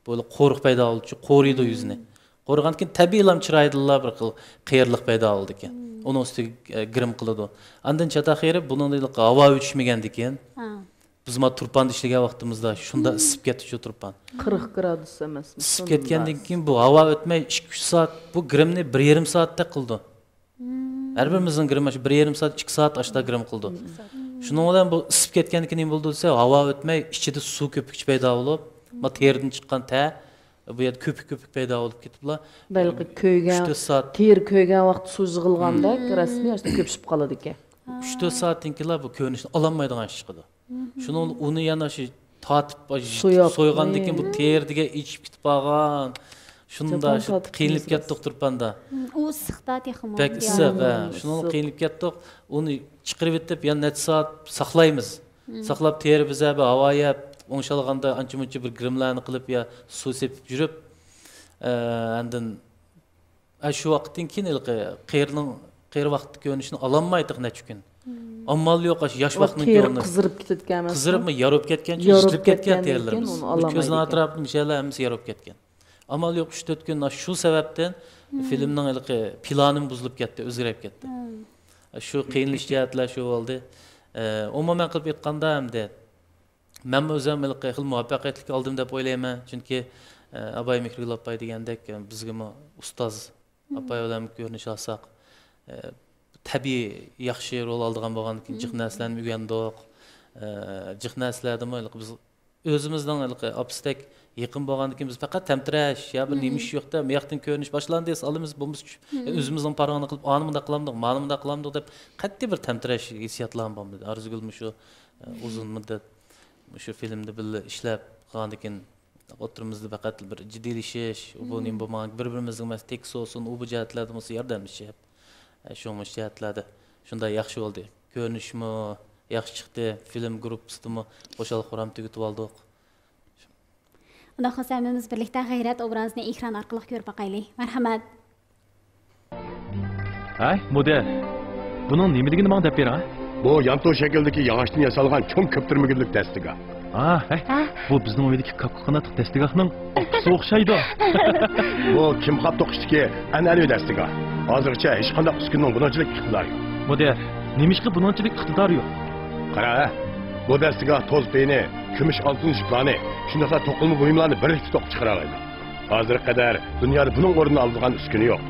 بۇ ھېلىقى قورۇق پەيدا بولىدۇ، قورۇيدۇ يۈزنى. قورۇغاندىن كېيىن تەبىئىيلا چىرايدىلا بىر خىل قېرىلىق پەيدا بولىدىكەن. ئۇنىڭ ئۈستىگە، ئە، گىرىم قىلىدۇ. ئاندىن چاتاق يېرى بۇنىڭدا ھېلىقى ھاۋا ئۆتۈشمىگەندىن كېيىن، بىز ما تۇرپاندا ئىشلىگەن ۋاقتىمىزدا شۇنداق ئىسسىپ كەتتىچۇ تۇرپان. قىرىق گرادۇس ئەمەسمۇ؟ ئىسسىپ كەتكەندىن كېيىن بۇ ھاۋا ئۆتمەي ئىككى، ئۈچ سائەت، بۇ گىرىمنى بىر يېرىم سائەتتەك قىلىدۇ. ھەر بىرىمىزنىڭ گىرىمى شۇ بىر يېرىم سائەت، ئىككى سائەت ئاشتا گىرىم قىلىدۇ. شۇنىڭ بىلەن بۇ ئىسسىپ كەتكەندىن كېيىن نېمە بولىدۇ دېسە، ھاۋا ئۆتمەي ئىچىدە سۇ كۆپۈكچە پەيدا بولۇپ، ما تېرىدىن چىققان تەر بۇ يەردە كۆپۈك، كۆپۈك پەيدا بولۇپ كېتىپلا، بەلكى كۆيگەن، ئۈچ تۆت سائەت، تېرە كۆيگەن ۋاقىتتا سۇ يىغىلغاندەك رەسمىي ئاشتا كۆپۈشۈپ قالىدىكەن. ئۈچ تۆت سائەتتىن كېيىنلا بۇ كۆرۈنۈشنى ئالالمايدىغان ئىش چىقىدۇ. شۇنىڭ ئۇنى يەنە شۇ تارتىپ، سويغاندىن كېيىن بۇ تېرە دېگەن ئېچىپ كېتىپ قالغان. شۇنداق قىينىلىپ كەتتۇق تۇرپاندا. ئۇ ئىسسىقتا تېخىمۇ. بەك ئىسسىق، ھە. شۇنىڭغا قىينىلىپ كەتتۇق. ئۇنى چىقىرىۋېتىپ، يەنە نەچچە سائەت ساقلايمىز. ساقلاپ، تېرە بىزە بىر ھاۋا يەپ، ئوڭشالغاندا ئانچە-مۇنچە بىر گىرىملارنى قىلىپ يا سۇ سېپىپ يۈرۈپ، ئە، ئاندىن، ئە، شۇ ۋاقىتتىن كېيىن ھېلىقى قېرىنىڭ، قېرى ۋاقىتتا كۆرۈنۈشىنى ئالالمايتتۇق نەچچە كۈن. ئامال يوق، ئاشۇ ياش ۋاقىتنىڭ تېرە كۆرۈنۈشى. قىزىرىپ كېتىدىكەن ئەمەسمۇ؟ قىزىرىپمۇ، ياروپ كەتكەنچە، يېشىلىپ كەتكەن تېرىلىرىمىز. كۆزنىڭ ئەتراپىدا مۇشۇ يەرلەر ھەممىسى ياروپ كەتكەن. ئامال يوق، ئۈچ تۆت كۈن شۇ سەۋەبتىن فىلىمنىڭ ھېلىقى پىلانىمۇ بۇزۇلۇپ كەتتى، ئۆزگىرىپ كەتتى. شۇ قىينىلىش جەھەتلەر شۇ بولدى. ئە، ئومۇمەن قىلىپ ئېيتقاندا، ئەمدى مەنمۇ ئۆزۈم ھېلىقى خېلى مۇۋەپپەقىيەتلىك ئالدىم دەپ ئويلايمەن. چۈنكى، ئە، ئاباي مېھرىگۈل ئاپاي دېگەندەك، ئە، بىزگىمۇ ئۇستاز ئاپاي بىلەن كۆرۈنۈش ئالساق، ئە، تەبىئىي ياخشى رول ئالىدىغان بولغاندىكىن جىق نەرسىلەرنى ئۆگەندۇق. ئە، جىق نەرسىلەردىمۇ ھېلىقى بىز ئۆزىمىزنىڭ ھېلىقى ئاپىسىدەك يېقىن بولغاندىكىن بىز پەقەت تەمتىرەش يا بىر نېمە ئىش يوق دەپ، مۇياقتىن كۆرۈنۈش باشلاندى دېسە، ئالىمىز بولمىسا، ئۆزىمىزنىڭ پارىڭىنى قىلىپ، ئانى مۇنداق قىلامدۇق، مانى مۇنداق قىلامدۇق دەپ قەتئىي بىر تەمتىرەش ھېسسىياتلارمۇ بولمىدى. ئارزۇگۈل مۇشۇ، ئە، ئۇزۇن مۇددەت مۇشۇ فىلىمدا بىللە ئىشلەپ قالغاندىكىن، ئوتتۇرىمىزدا پەقەت بىر جىددىيلىشىش، ئۇ بۇ نېمە بولمىغان، بىر-بىرىمىزنىڭ مەسىلەن تېكىست بولسۇن، ئۇ بۇ جەھەتلەردە بولسا ياردەملىشىپ، ئە، شۇ مۇشۇ جەھەتلەردە شۇنداق ياخشى بولدى. كۆرۈنۈشمۇ ياخشى چىقتى، فىلىم گۇرۇپپىسىدىمۇ خۇشال-خۇرام تۈگىتىۋالدۇق. ئۇنداق بولسا ھەممىمىز بىرلىكتە غەيرەت ئوبرازىنى ئېكران ئارقىلىق كۆرۈپ باقايلى. مەرھەمەت. ھەي، مودېل. بۇنىڭ نېمىلىكىنى ماڭا دەپ بېرىڭ، ھە؟ بۇ يانتۇ شەكلىدىكى ياغاچتىن ياسالغان چوڭ كۆپتۈرمىگۈلۈك دەستىگاھ. ھا، ھەي، بۇ بىزنىڭ ئۆيدىكى كاككۇك قاناتلىق دەستىگاھنىڭ ئاپىسىغا ئوخشايدۇ. بۇ كىمخاب توقۇشتىكى ئەنئەنىۋى دەستىگاھ. ھازىرغىچە ھېچقانداق ئۈسكۈنىنىڭ بۇنىڭچىلىك ئىقتىدارى يوق. مودېل، نېمىشقا بۇنىڭچىلىك ئىقتىدارى يوق؟ قارا، ھە. بۇ دەستىگاھ توز پېيىنى، كۈمۈش ئالتۇن جۈپلارنى، شۇنداقلا توقۇلما بۇيۇملارنى بىرلىكتە توقۇپ چىقىرالايدۇ. ھازىرغا قەدەر دۇنيادا بۇنىڭ ئورنىنى ئالىدىغان ئۈسكۈنە يوق.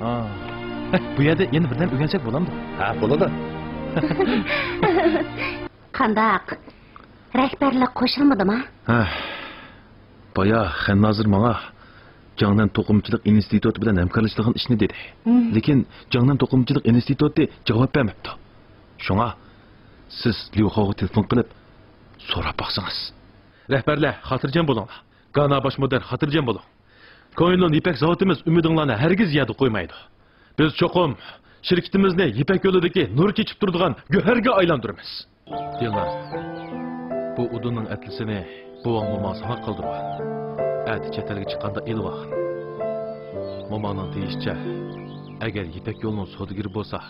ھە، بۇ يەردە يەنە بىردەم ئۆگەنسەك بولامدۇ؟ ھە، بولىدۇ. قانداق؟ رەھبەرلىك قوشۇلمىدىما؟ ھە. بايا خەننازىر ماڭا جاڭنەن توقۇمىچىلىق ئىنستىتۇتى بىلەن ھەمكارلىشىدىغان ئىشنى دېدى. لېكىن جاڭنەن توقۇمىچىلىق ئىنستىتۇتى جاۋاب بەرمەپتۇ. شۇڭا سىز ليۇخاۋغا تېلېفون قىلىپ سوراپ باقسىڭىز. رەھبەرلەر، خاتىرجەم بولۇڭلار. گانا باش مۇدىر، خاتىرجەم بولۇڭ. كوينلۇن يىپەك زاۋۇتىمىز ئۈمىدىڭلارنى ھەرگىز يەردە قويمايدۇ. بىز چوقۇم شىركىتىمىزنى يىپەك يولىدىكى نۇر چېچىپ تۇرىدىغان گۆھەرگە ئايلاندۇرىمىز. دىلناز، بۇ ئۇدۇننىڭ ئەتلىسىنى بوۋاڭ موماڭ ساڭا قالدۇرغان. ئەتە چەت ئەلگە چىققاندا ئېلىۋالغىن. موماڭنىڭ دېيىشىچە، ئەگەر يىپەك يولىنىڭ سودىگىرى بولسا،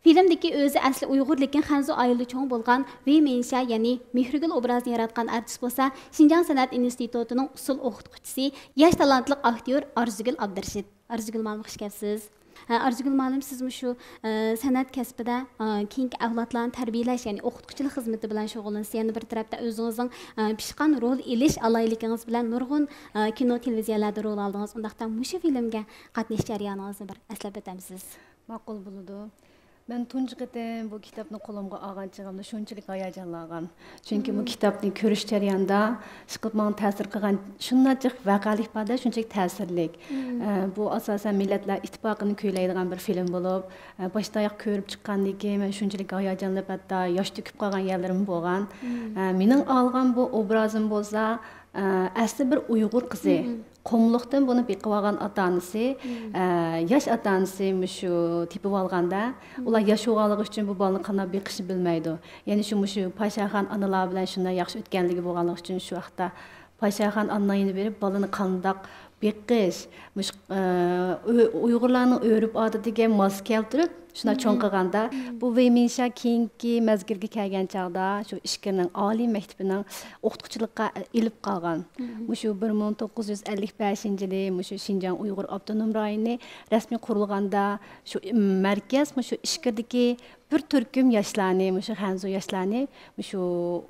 فىلىمدىكى ئۆزى ئەسلى ئۇيغۇر، لېكىن خەنزۇ ئائىلىدە چوڭ بولغان ۋېي مىنشيا، يەنى مېھرىگۈل ئوبرازىنى ياراتقان ئارتىس بولسا، شىنجاڭ سەنئەت ئىنستىتۇتىنىڭ ئۇسسۇل ئوقۇتقۇچىسى، ياش تالانتلىق ئاكتيور ئارزۇگۈل ئابدۇرېشىت. ئارزۇگۈل مۇئەللىم، خۇش كەپسىز. ھە، ئارزۇگۈل مۇئەللىم، سىز مۇشۇ، ئە، سەنئەت كەسپىدە، ئە، كېيىنكى ئەۋلادلارنى تەربىيەلەش، يەنى ئوقۇتقۇچىلىق خىزمىتى بىلەن شۇغۇللىنىسىز. يەنە بىر تەرەپتە ئۆزىڭىزنىڭ، ئە، پىشقان رول ئېلىش ئالاھىدىلىكىڭىز بىلەن نۇرغۇن، ئە، كىنو، تېلېۋىزىيەلەردە رول ئالدىڭىز. ئۇنداقتا مۇشۇ فىلىمگە قاتنىشىش جەريانىڭىزنى بىر ئەسلەپ ئۆتەمسىز؟ ماقۇل بولىدۇ. مەن تۇنجى قېتىم بۇ كىتابنى قولۇمغا ئالغان چېغىمدا شۇنچىلىك ھاياجانلانغان. چۈنكى بۇ كىتابنى كۆرۈش جەريانىدا ئىشقىلىپ ماڭا تەسىر قىلغان شۇنداق جىق ۋەقەلىك بار-دە، شۇنچىلىك تەسىرلىك. ئە، بۇ ئاساسەن مىللەتلەر ئىتتىپاقىنى كۈيلەيدىغان بىر فىلىم بولۇپ، ئە، باشتاياق كۆرۈپ چىققاندىن كېيىن مەن شۇنچىلىك ھاياجانلىنىپ، ھەتتا ياش تۆكۈپ قالغان يەرلىرىممۇ بولغان. ئە، مېنىڭ ئالغان بۇ ئوبرازىم بولسا، ئە، ئەسلى بىر ئۇيغۇر قىزى. قۇملۇقتىن بۇنى بېقىۋالغان ئاتا-ئانىسى، ئە، ياش ئاتا-ئانىسى مۇشۇ تېپىۋالغاندا، ئۇلار ياش بولغانلىقى ئۈچۈن بۇ بالىنى قانداق بېقىشنى بىلمەيدۇ. يەنى شۇ مۇشۇ پاشاخان ئانىلار بىلەن شۇنداق ياخشى ئۆتكەنلىكى بولغانلىقى ئۈچۈن شۇ ۋاقىتتا پاشاخان ئانىنىڭ يېنىغا بېرىپ، بالىنى قانداق بېقىش، مۇشۇ، ئە، ئۇ-، ئۇيغۇرلارنىڭ ئۆرپ-ئادىتىگە ماس كەلتۈرۈپ، شۇنداق چوڭ قىلغاندا، بۇ ۋېي مىنشيا كېيىنكى مەزگىلگە كەلگەن چاغدا شۇ ئىچكىرىنىڭ ئالىي مەكتىپىنىڭ ئوقۇتقۇچىلىققا ئېلىپ قالغان. مۇشۇ بىر مىڭ توققۇز يۈز ئەللىك بەشىنچى يىلى مۇشۇ شىنجاڭ ئۇيغۇر ئاپتونوم رايونى رەسمىي قۇرۇلغاندا، شۇ مەركەز مۇشۇ ئىچكىرىدىكى بىر تۈركۈم ياشلارنى، مۇشۇ خەنزۇ ياشلارنى مۇشۇ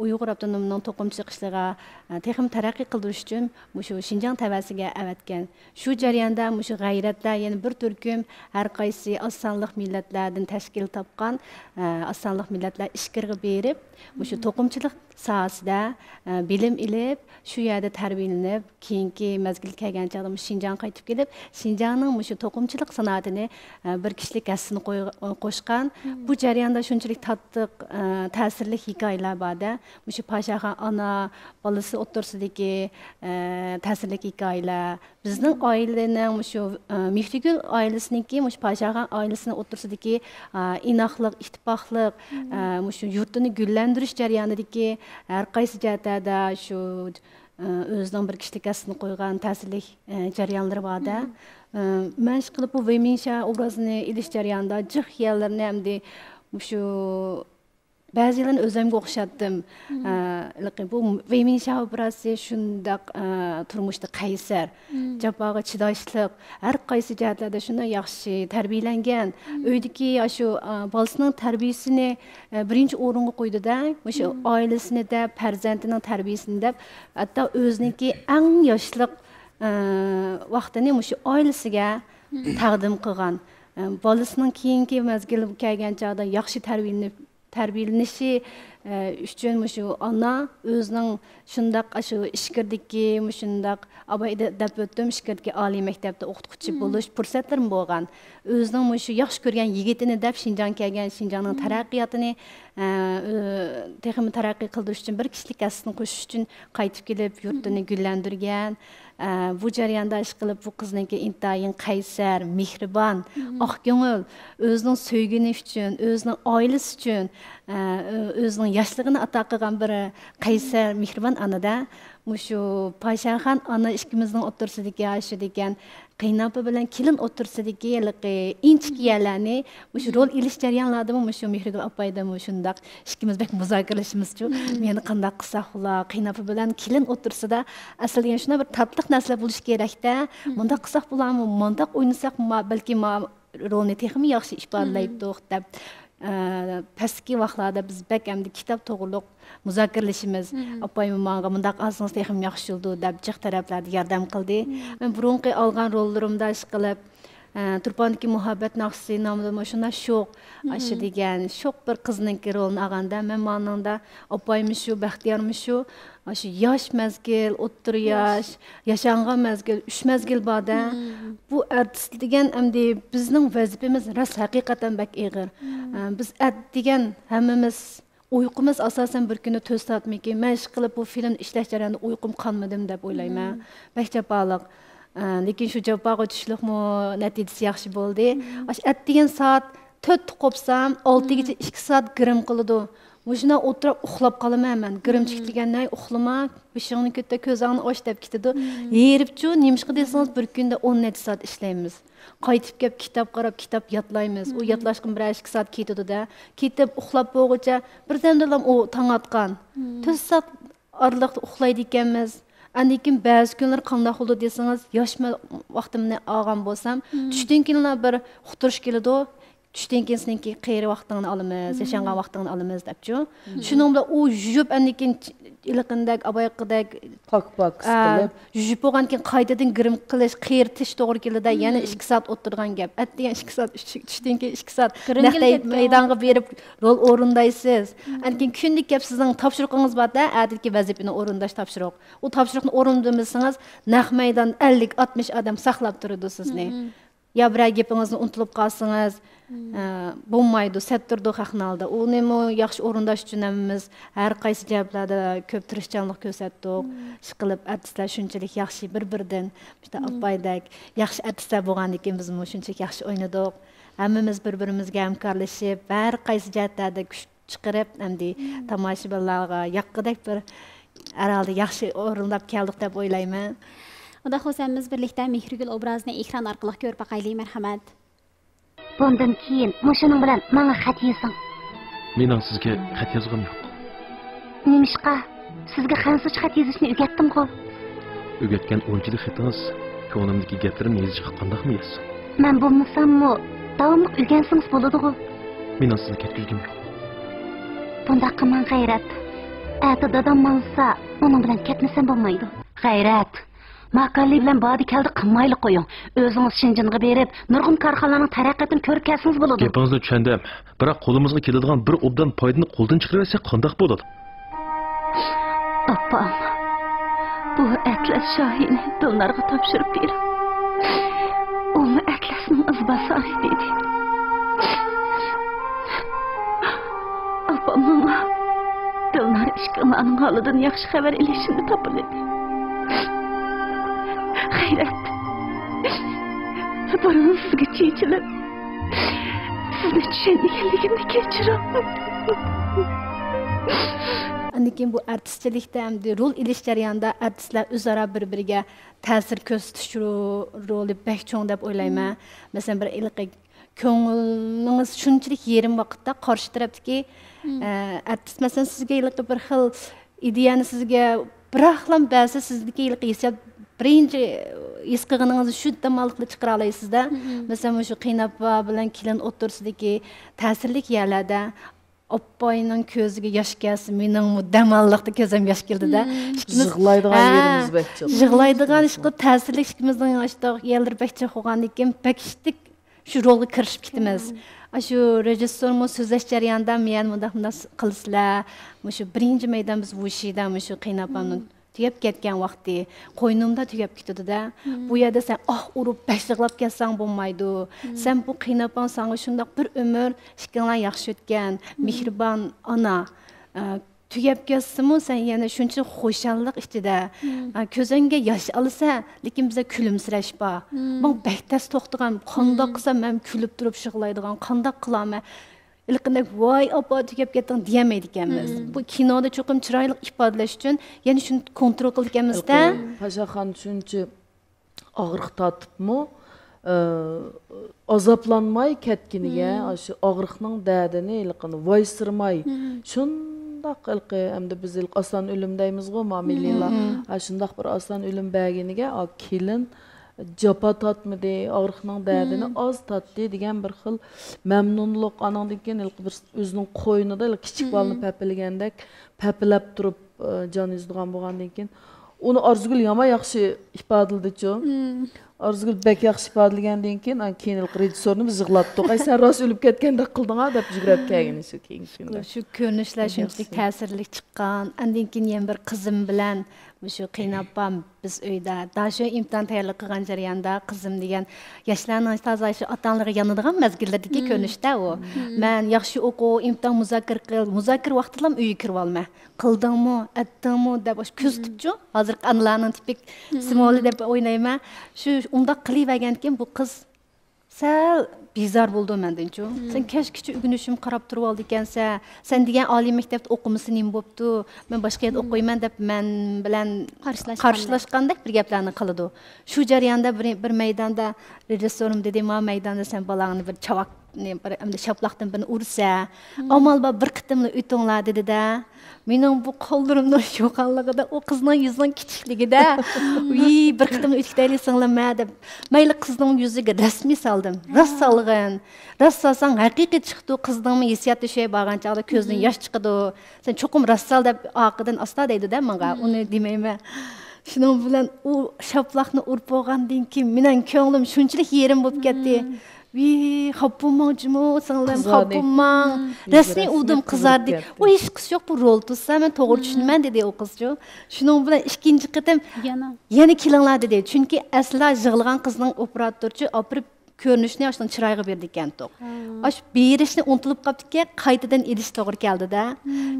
ئۇيغۇر ئاپتونومىنىڭ توقۇمىچىلىق ئىشلىرىغا، ئە، تېخىمۇ تەرەققىي قىلدۇرۇش ئۈچۈن مۇشۇ شىنجاڭ تەۋەسىگە ئەۋەتكەن. شۇ جەرياندا مۇشۇ غەيرەتلەر يەنە بىر تۈركۈم ھەر قايسى ئاز سانلىق مىللەتلەردىن تەشكىل تاپقان، ئە، ئاز سانلىق مىللەتلەر ئىچكىرىگە بېرىپ، مۇشۇ توقۇمىچىلىق ساھەسىدە، ئە، بىلىم ئېلىپ، شۇ يەردە تەربىيەلىنىپ، كېيىنكى مەزگىل كەلگەن چاغدا مۇشۇ شىنجاڭغا قايتىپ كېلىپ، شىنجاڭنىڭ مۇشۇ توقۇمىچىلىق سانائىتىنى، ئە، بىر كىشىلىك ھەسسىنى قوي-، قوشقان. بۇ جەرياندا شۇنچىلىك تاتلىق، ئە، تەسىرلىك ھېكايىلەر بار-دە. مۇشۇ پاشاخان ئانا، بالىسى ئوتتۇرىسىدىكى، ئە، تەسىرلىك ھېكايىلەر. بىزنىڭ ئائىلىنىڭ مۇشۇ، ئە، مېھرىگۈل ئائىلىسىنىڭكى مۇشۇ پاشاخان ئائىلىسىنىڭ ئوتتۇرىسىدىكى، ئە، ئىناقلىق، ئىتتىپاقلىق، ئە، مۇشۇ يۇرتىنى گۈللەندۈرۈش جەريانىدىكى ھەر قايسى جەھەتلەردە شۇ، ئە، ئۆزىنىڭ بىر كىشىلىك ھەسسىنى قويغان تەسىرلىك، ئە، جەريانلىرى بار-دە. ئە، مەن ئىشقىلىپ بۇ ۋېي مىنشيا ئوبرازىنى ئېلىش جەريانىدا جىق يەرلىرىنى ئەمدى مۇشۇ بەزىلەرنى ئۆزۈمگە ئوخشاتتىم. ئە، ھېلىقى بۇ ۋېيمىنشا ئوپېراتسىيە شۇنداق، ئە، تۇرمۇشتا قەيسەر، جاپاغا چىداشلىق، ھەر قايسى جەھەتلەردە شۇنداق ياخشى تەربىيەلەنگەن. ئۆيدىكى ئاشۇ، ئە، بالىسىنىڭ تەربىيىسىنى، ئە، بىرىنچى ئورۇنغا قويىدۇ-دە، مۇشۇ ئائىلىسىنى دەپ، پەرزەنتىنىڭ تەربىيىسىنى دەپ، ھەتتا ئۆزىنىڭكى ئەڭ ياشلىق، ئە، ۋاقتىنى مۇشۇ ئائىلىسىگە تەقدىم قىلغان. ئە، بالىسىنىڭ كېيىنكى مەزگىل كەلگەن چاغدا ياخشى تەربىيەلىنىپ، تەربىيەلىنىشى، ئە، ئۈچۈن مۇشۇ ئانا ئۆزىنىڭ شۇنداق ئاشۇ ئىچكىرىدىكى مۇشۇنداق ئاباي دە-، دەپ ئۆتتۈم، ئىچكىرىدىكى ئالىي مەكتەپتە ئوقۇتقۇچى بولۇش پۇرسەتلىرىمۇ بولغان. ئۆزىنىڭ مۇشۇ ياخشى كۆرگەن يىگىتىنى دەپ شىنجاڭ كەلگەن، شىنجاڭنىڭ تەرەققىياتىنى، ئە، ئۆ-، تېخىمۇ تەرەققىي قىلدۇرۇش ئۈچۈن بىر كىشىلىك ھەسسىسىنى قوشۇش ئۈچۈن قايتىپ كېلىپ، يۇرتىنى گۈللەندۈرگەن. ئە، بۇ جەرياندا ئىشقىلىپ بۇ قىزنىڭكى ئىنتايىن قەيسەر، مېھرىبان، ئاق كۆڭۈل، ئۆزىنىڭ سۆيگىنى ئۈچۈن، ئۆزىنىڭ ئائىلىسى ئۈچۈن، ئە، ئۆ-، ئۆزىنىڭ ياشلىقىنى ئاتا قىلغان بىر قەيسەر، مېھرىبان ئانا-دە. مۇشۇ پاشاخان ئانا ئىككىمىزنىڭ ئوتتۇرىسىدىكى ئاشۇ دېگەن قېيىنئاپا بىلەن كېلىن ئوتتۇرىسىدىكى ھېلىقى ئىنچىكە يەرلەرنى مۇشۇ رول ئېلىش جەريانلاردىمۇ مۇشۇ مېھرىگۈل ئاپايدىمۇ شۇنداق ئىككىمىز بەك مۇزاكىرىلىشىمىزچۇ. مم. مېنى قانداق قىلساق بولا، قېيىنئاپا بىلەن كېلىن ئوتتۇرىسىدا ئەسلى دېگەن شۇنداق بىر تاتلىق نەرسىلەر بولۇشى كېرەكتە. مم. مۇنداق قىلساق بولامۇ، مۇنداق ئوينىساق ما-، بەلكى ما رولنى تېخىمۇ ياخشى ئىپادىلەيتتۇق دەپ، ئە، پەسلىكى ۋاقىتلاردا بىز بەك ئەمدى كىتاب توغرۇلۇق مۇزاكىرىلىشىمىز. مم. ئاپايمۇ ماڭا مۇنداق ئالسىڭىز تېخىمۇ ياخشى بولىدۇ دەپ جىق تەرەپلەردە ياردەم قىلدى. مم. مەن بۇرۇنقى ئالغان روللىرىمدا ئىشقىلىپ، ئە، تۇرپاندىكى مۇھەببەت ناخشىسى نامىدا مۇشۇنداق شوخ، ئاشۇ دېگەن شوخ بىر قىزنىڭكى رولىنى ئالغاندا، مەن مانىڭدا ئاپايمۇ شۇ، بەختىيارمۇ شۇ، ئاشۇ ياش مەزگىل، ئوتتۇرا ياش، ياشانغان مەزگىل، ئۈچ مەزگىل بار-دە. بۇ ئارتىس دېگەن ئەمدى بىزنىڭ ۋەزىپىمىز راست ھەقىقەتەن بەك ئېغىر. ئە، بىز ئەتىگەن ھەممىمىز ئۇيقۇمىز ئاساسەن بىر كۈندە تۆت سائەتمىكىن. مەن ئىشقىلىپ بۇ فىلىمنى ئىشلەش جەريانىدا ئۇيقۇم قالمىدىم دەپ ئويلايمەن. بەك جاپالىق. ئە، لېكىن شۇ جاپاغا چۈشلۈكمۇ نەتىجىسى ياخشى بولدى. ئاشۇ ئەتىگەن سائەت تۆتتە قوپسام، ئالتىگىچە ئىككى سائەت گىرىم قىلىدۇ. مۇشۇنداق ئولتۇرۇپ ئۇخلاپ قالىمەن مەن. گىرىمچىك دېگەن نەي، ئۇخلىما، بېشىڭنى كۆتەر، كۆزۈڭنى ئاچ دەپ كېتىدۇ. ھېرىپچۇ، نېمىشقا دېسىڭىز، بىر كۈندە ئون نەچچە سائەت ئىشلەيمىز. قايتىپ كەپ كىتاب قاراپ، كىتاب يادلايمىز. ئۇ يادلاشقا بىرەر ئىككى سائەت كېتىدۇ-دە. كېتىپ ئۇخلاپ بولغۇچە بىردەمدىلا ئۇ تاڭ ئاتقان. تۆت سائەت ئارىلىقتا ئۇخلايدىكەنمىز. ئاندىن كېيىن بەزى كۈنلىرى قانداق بولىدۇ دېسىڭىز، ياش مە-، ۋاقتىمنى ئالغان بولسام، چۈشتىن كېيىنلا بىر ئۇقتۇرۇش كېلىدۇ. چۈشتىن كېيىن سېنىڭكى قېرى ۋاقتىڭنى ئالىمىز، ياشانغان ۋاقتىڭنى ئالىمىز دەپچۇ. شۇنىڭ بىلەن ئۇ يۇيۇپ ئاندىن كېيىن ھېلىقىدەك، ئاۋايقىدەك، پاك پاك ئىسسىتىلىپ. يۇيۇپ بولغاندىن كېيىن قايتىدىن گىرىم قىلىش، قېرىتىش توغرا كېلىدۇ. يەنە ئىككى سائەت ئولتۇرىدىغان گەپ. ئەتىگەن ئىككى سائەت، چۈشتىن كېيىن ئىككى سائەت نەق مەيدانغا بېرىپ رول ئورۇندايسىز. ئاندىن كېيىن كۈندىلىك گەپ سىزنىڭ تاپشۇرۇقىڭىز بار-دە، ئەتىدىكى ۋەزىپىنى ئورۇنداش تاپشۇرۇق. ئۇ تاپشۇرۇقنى ئورۇندىمىسىڭىز، نەق مەيدان ئەللىك، ئاتمىش ئادەم ساقلاپ تۇرىدۇ سىزنى. يا بىرەر گېپىڭىزنى ئۇنتۇلۇپ قالسىڭىز، ئە، بولمايدۇ، سەتتۇرىدۇ خەقنىڭ ئالدىدا. ئۇنىمۇ ياخشى ئورۇنداش ئۈچۈن ھەممىمىز ھەر قايسى جەھەتلەردە كۆپ تىرىشچانلىق كۆرسەتتۇق. ئىشقىلىپ، ئارتىسلار شۇنچىلىك ياخشى بىر-بىرىدىن، مۇشۇنداق ئاپايدەك ياخشى ئارتىسلار بولغاندىكىن بىزمۇ شۇنچىلىك ياخشى ئوينىدۇق. ھەممىمىز بىر-بىرىمىزگە ھەمكارلىشىپ، ھەر قايسى جەھەتلەردە كۈچ چىقىرىپ، ئەمدى تاماشىبىنلارغا ياققۇدەك بىر ھەر ھالدا ياخشى ئورۇنلاپ كەلدۇق دەپ ئويلايمەن. ئۇنداق بولسا ھەممىمىز بىرلىكتە مېھرىگۈل ئوبرازىنى ئېكران ئارقىلىق كۆرۈپ باقايلى، مەرھەمەت. بۇندىن كېيىن مۇشۇنىڭ بىلەن ماڭا خەت يېزىڭ. مېنىڭ سىزگە خەت يازغۇم يوق. نېمىشقا؟ سىزگە خەنزۇچە خەت يېزىشنى ئۆگەتتىمغۇ؟ ئۆگەتكەن ئۇنچىلىك خېتىڭىز كۆڭلۈمدىكى گەپلىرىمنى يېزىشقا قانداقمۇ يازسۇن؟ مەن بولمىساممۇ داۋاملىق ئۆگەنسىڭىز بولىدىغۇ. مېنىڭ سىزنى كەتكۈزگۈم يوق. بۇنداق قىلماڭ، غەيرەت. ئەتە دادام ماڭسا، ئۇنىڭ بىلەن كەتمىسەم بولمايدۇ. غەيرەت، ماكاللى بىلەن بادى كەلدى قىلمايلى قويۇڭ. ئۆزىڭىز شېنجېنغا بېرىپ، نۇرغۇن كارخانىلارنىڭ تەرەققىياتىنى كۆرۈپ كەلسىڭىز بولىدۇ. گېپىڭىزنى چۈشەندىم. بىراق قولىمىزغا كېلىدىغان بىر ئوبدان پايدىنى قولدىن چىقىرىۋەتسەك قانداق بولىدۇ؟ ئاپام، بۇ ئەتلەس شاھىنى دىلنارغا تاپشۇرۇپ بېرىڭ. ئۇمۇ ئەتلەسنىڭ ئىزباسارى دېدى. ئاپام ماڭا دىلنار ئىككىڭلارنىڭ ھالىدىن ياخشى خەۋەر ئېلىشىمنى تاپىلىدى. غەيرەت، بۇرۇن سىزگە چېچىلىپ، سىزنى چۈشەنمىگەنلىكىمنى كەچۈرۈڭ. ئاندىن كېيىن بۇ ئارتىسچىلىكتە ئەمدى رول ئېلىش جەريانىدا ئارتىسلار ئۆزئارا بىر-بىرىگە تەسىر كۆرسىتىش رو-، رولى بەك چوڭ دەپ ئويلايمەن. مەسىلەن، بىر ھېلىقى كۆڭلىڭىز شۇنچىلىك يېرىم ۋاقىتتا قارشى تەرەپتىكى، ئە، ئارتىس، مەسىلەن، سىزگە ھېلىقى بىر خىل ئىدىيەنى سىزگە بىراقلا بەرسە، سىزدىكى ھېلىقى ھېسسىيات، بىرىنچى ھېس قىلغىنىڭىزنى شۇ دەماللىقلا چىقىرالايسىز-دە. مەسىلەن، مۇشۇ قېيىنئاپا بىلەن كېلىن ئوتتۇرىسىدىكى تەسىرلىك يەرلەردە ئاپاينىڭ كۆزىگە ياش كەلسە، مېنىڭمۇ دەماللىقتا كۆزۈم ياش كېلىدۇ-دە. ئىككىمىز يىغلايدىغان ھە، يېرىمىز بەك جىق. يىغلايدىغان ئىشقىلىپ تەسىرلىك ئىككىمىزنىڭ ئاشۇنداق يەرلىرى بەك جىق بولغاندىن كېيىن، بەك ئىشتىك شۇ رولغا كىرىشىپ كېتىمىز. ئاشۇ رېژىسسورمۇ سۆزلەش جەريانىدا، مېنى مۇنداق، مۇنداق قىلىسىلەر، مۇشۇ بىرىنچى مەيدان بىز ۋۇشىدا مۇشۇ قېيىنئاپامنىڭ تۈگەپ كەتكەن ۋاقتى، قوينۇمدا تۈگەپ كېتىدۇ-دە. بۇ يەردە سەن ئاھ ئۇرۇپ، بەك يىغلاپ كەتسەڭ بولمايدۇ. سەن بۇ قېيىنئاپاڭ ساڭا شۇنداق بىر ئۆمۈر ئىككىڭلار ياخشى ئۆتكەن، مېھرىبان ئانا، ئە، تۈگەپ كەتسىمۇ، سەن يەنە شۇنچە خۇشاللىق ئىچىدە، ئە، كۆزۈڭگە ياش ئالىسەن، لېكىن بىزدە كۈلۈمسىرەش بار. ماڭا بەك تەس توختىغان، قانداق قىلسام مەن كۈلۈپ تۇرۇپ يىغلايدىغان، قانداق قىلارمەن؟ ھېلىقىدەك، ۋاي ئاپا، تۈگەپ كەتتىڭ دېيەلمەيدىكەنمىز. بۇ كىنودا چوقۇم چىرايلىق ئىپادىلەش ئۈچۈن يەنە شۇنى كونترول قىلىدىكەنمىز-دە. پاشاخان شۇنچە ئاغرىق تارتىپمۇ، ئازابلانماي كەتكىنىگە، ئاشۇ ئاغرىقنىڭ دەردىنى ھېلىقىنى ۋايسىرىماي، شۇنداق ھېلىقى، ئەمدى بىز ھېلىقى ئاسان ئۆلۈم دەيمىزغۇ، مامىلىلار. ھە، شۇنداق بىر ئاسان ئۆلۈم بەرگىنىگە، ئا، كېلىن جاپا تارتمىدى، ئاغرىقنىڭ دەردىنى ئاز تارتتى دېگەن بىر خىل مەمنۇنلۇق. ئانىڭدىن كېيىن ھېلىقى بىر ئۆزىنىڭ قوينىدا ھېلىقى كىچىك بالىنى پەپىلىگەندەك پەپىلەپ تۇرۇپ، ئى، جان ئۈزىدىغان بولغاندىن كېيىن، ئۇنى ئارزۇگۈل يامان ياخشى ئىپادىلىدىچۇ. ئارزۇگۈل بەك ياخشى ئىپادىلىگەندىن كېيىن، ئا، كېيىن ھېلىقى رېژىسسورنى بىز يىغلاتتۇق. ئاي، سەن راست ئۆلۈپ كەتكەندەك قىلدىڭ-ھە، دەپ يۈگرەپ كەلگىنى شۇ كېيىنكى كۈندە. شۇ كۆرۈنۈشلەر شۇنچىلىك تەسىرلىك چىققان. ئاندىن كېيىن يەنە بىر قىزىم بىلەن مۇشۇ قېيىنئاپام بىز ئۆيدە، داشۆ ئىمتىھان تەييارلىق قىلغان جەرياندا قىزىم دېگەن ياشلارنىڭ تازا شۇ ئاتا-ئانىلىرىغا يانىدىغان مەزگىللىرىدىكى كۆرۈنۈشتە ئۇ. مەن ياخشى ئوقۇ، ئىمتىھان مۇزاكىرە قىل، مۇزاكىرە ۋاقتىدىلا ئۆيگە كىرىۋالىمەن. قىلدىڭمۇ، ئەتتىڭمۇ دەپ ئاشۇ كۆزىتىپچۇ. ھازىرقى ئانىلارنىڭ تىپىك سىمۋولى دەپ ئويلايمەن. شۇ ئۇنداق قىلىۋەرگەنكىن بۇ قىز سەل بىزار بولىدۇ مەندىنچۇ. سەن كەچكىچە ئۆگىنىشىمگە قاراپ تۇرۇۋالىدىكەنسەن. سەن دېگەن ئالىي مەكتەپتە ئوقۇمىسا نېمە بوپتۇ؟ مەن باشقا يەردە ئوقۇيمەن دەپ مەن بىلەن قارشىلاشقاندەك. قارشىلاشقاندەك بىر گەپلەرنى قىلىدۇ. شۇ جەرياندا بىر، بىر مەيداندا رېژىسسورۇم دېدى، ما مەيداندا سەن بالاڭنى بىر چاۋاك نېمە، بىر ئەمدى شاپىلاقتىن بىرنى ئۇرسا، ئامال بار بىر قېتىملا ئۆتۈڭلار دېدى-دە. مېنىڭ بۇ قوللىرىمنىڭ يوغانلىقىدا، ئۇ قىزنىڭ يۈزىنىڭ كىچىكلىكىدە، ۋىي، بىر قېتىملا ئۆتۈپ كېتەيلى سىڭلىم-ھە دەپ، مەيلى قىزنىڭ يۈزىگە رەسمىي سالدىم. راست سالغىن. راست سالساڭ ھەقىقىي چىقىدۇ، قىزنىڭمۇ ھېسسىياتى شۇ بارغان چاغدا كۆزىدىن ياش چىقىدۇ. سەن چوقۇم راست سال دەپ ئارقىدىن ئاستا دەيدۇ-دە ماڭا، ئۇنى دېمەيمەن. شۇنىڭ بىلەن ئۇ شاپىلاقنى ئۇرۇپ بولغاندىن كېيىن مېنىڭ كۆڭلۈم شۇنچىلىك يېرىم بولۇپ كەتتى. ۋىي، خاپا بولماڭ جۇمۇ، سىڭلىم، خاپا بولماڭ. رەسمىي ئۇدۇم قىزاردى. ئۇ ھېچقىسى يوق، بۇ رول تۇتسا مەن توغرا چۈشىنىمەن، دېدى ئۇ قىزچۇ. شۇنىڭ بىلەن ئىككىنچى قېتىم يەنە كېلىڭلار، دېدى. چۈنكى ئەسلا يىغلىغان قىزنىڭ ئوپېراتورچۇ ئاپىرىپ كۆرۈنۈشنى ئاشۇنىڭ چىرايىغا بېرىدىكەنتۇق. ئاشۇ بېرىشنى ئۇنتۇلۇپ قاپتىكەن، قايتىدىن ئېلىش توغرا كەلدى-دە.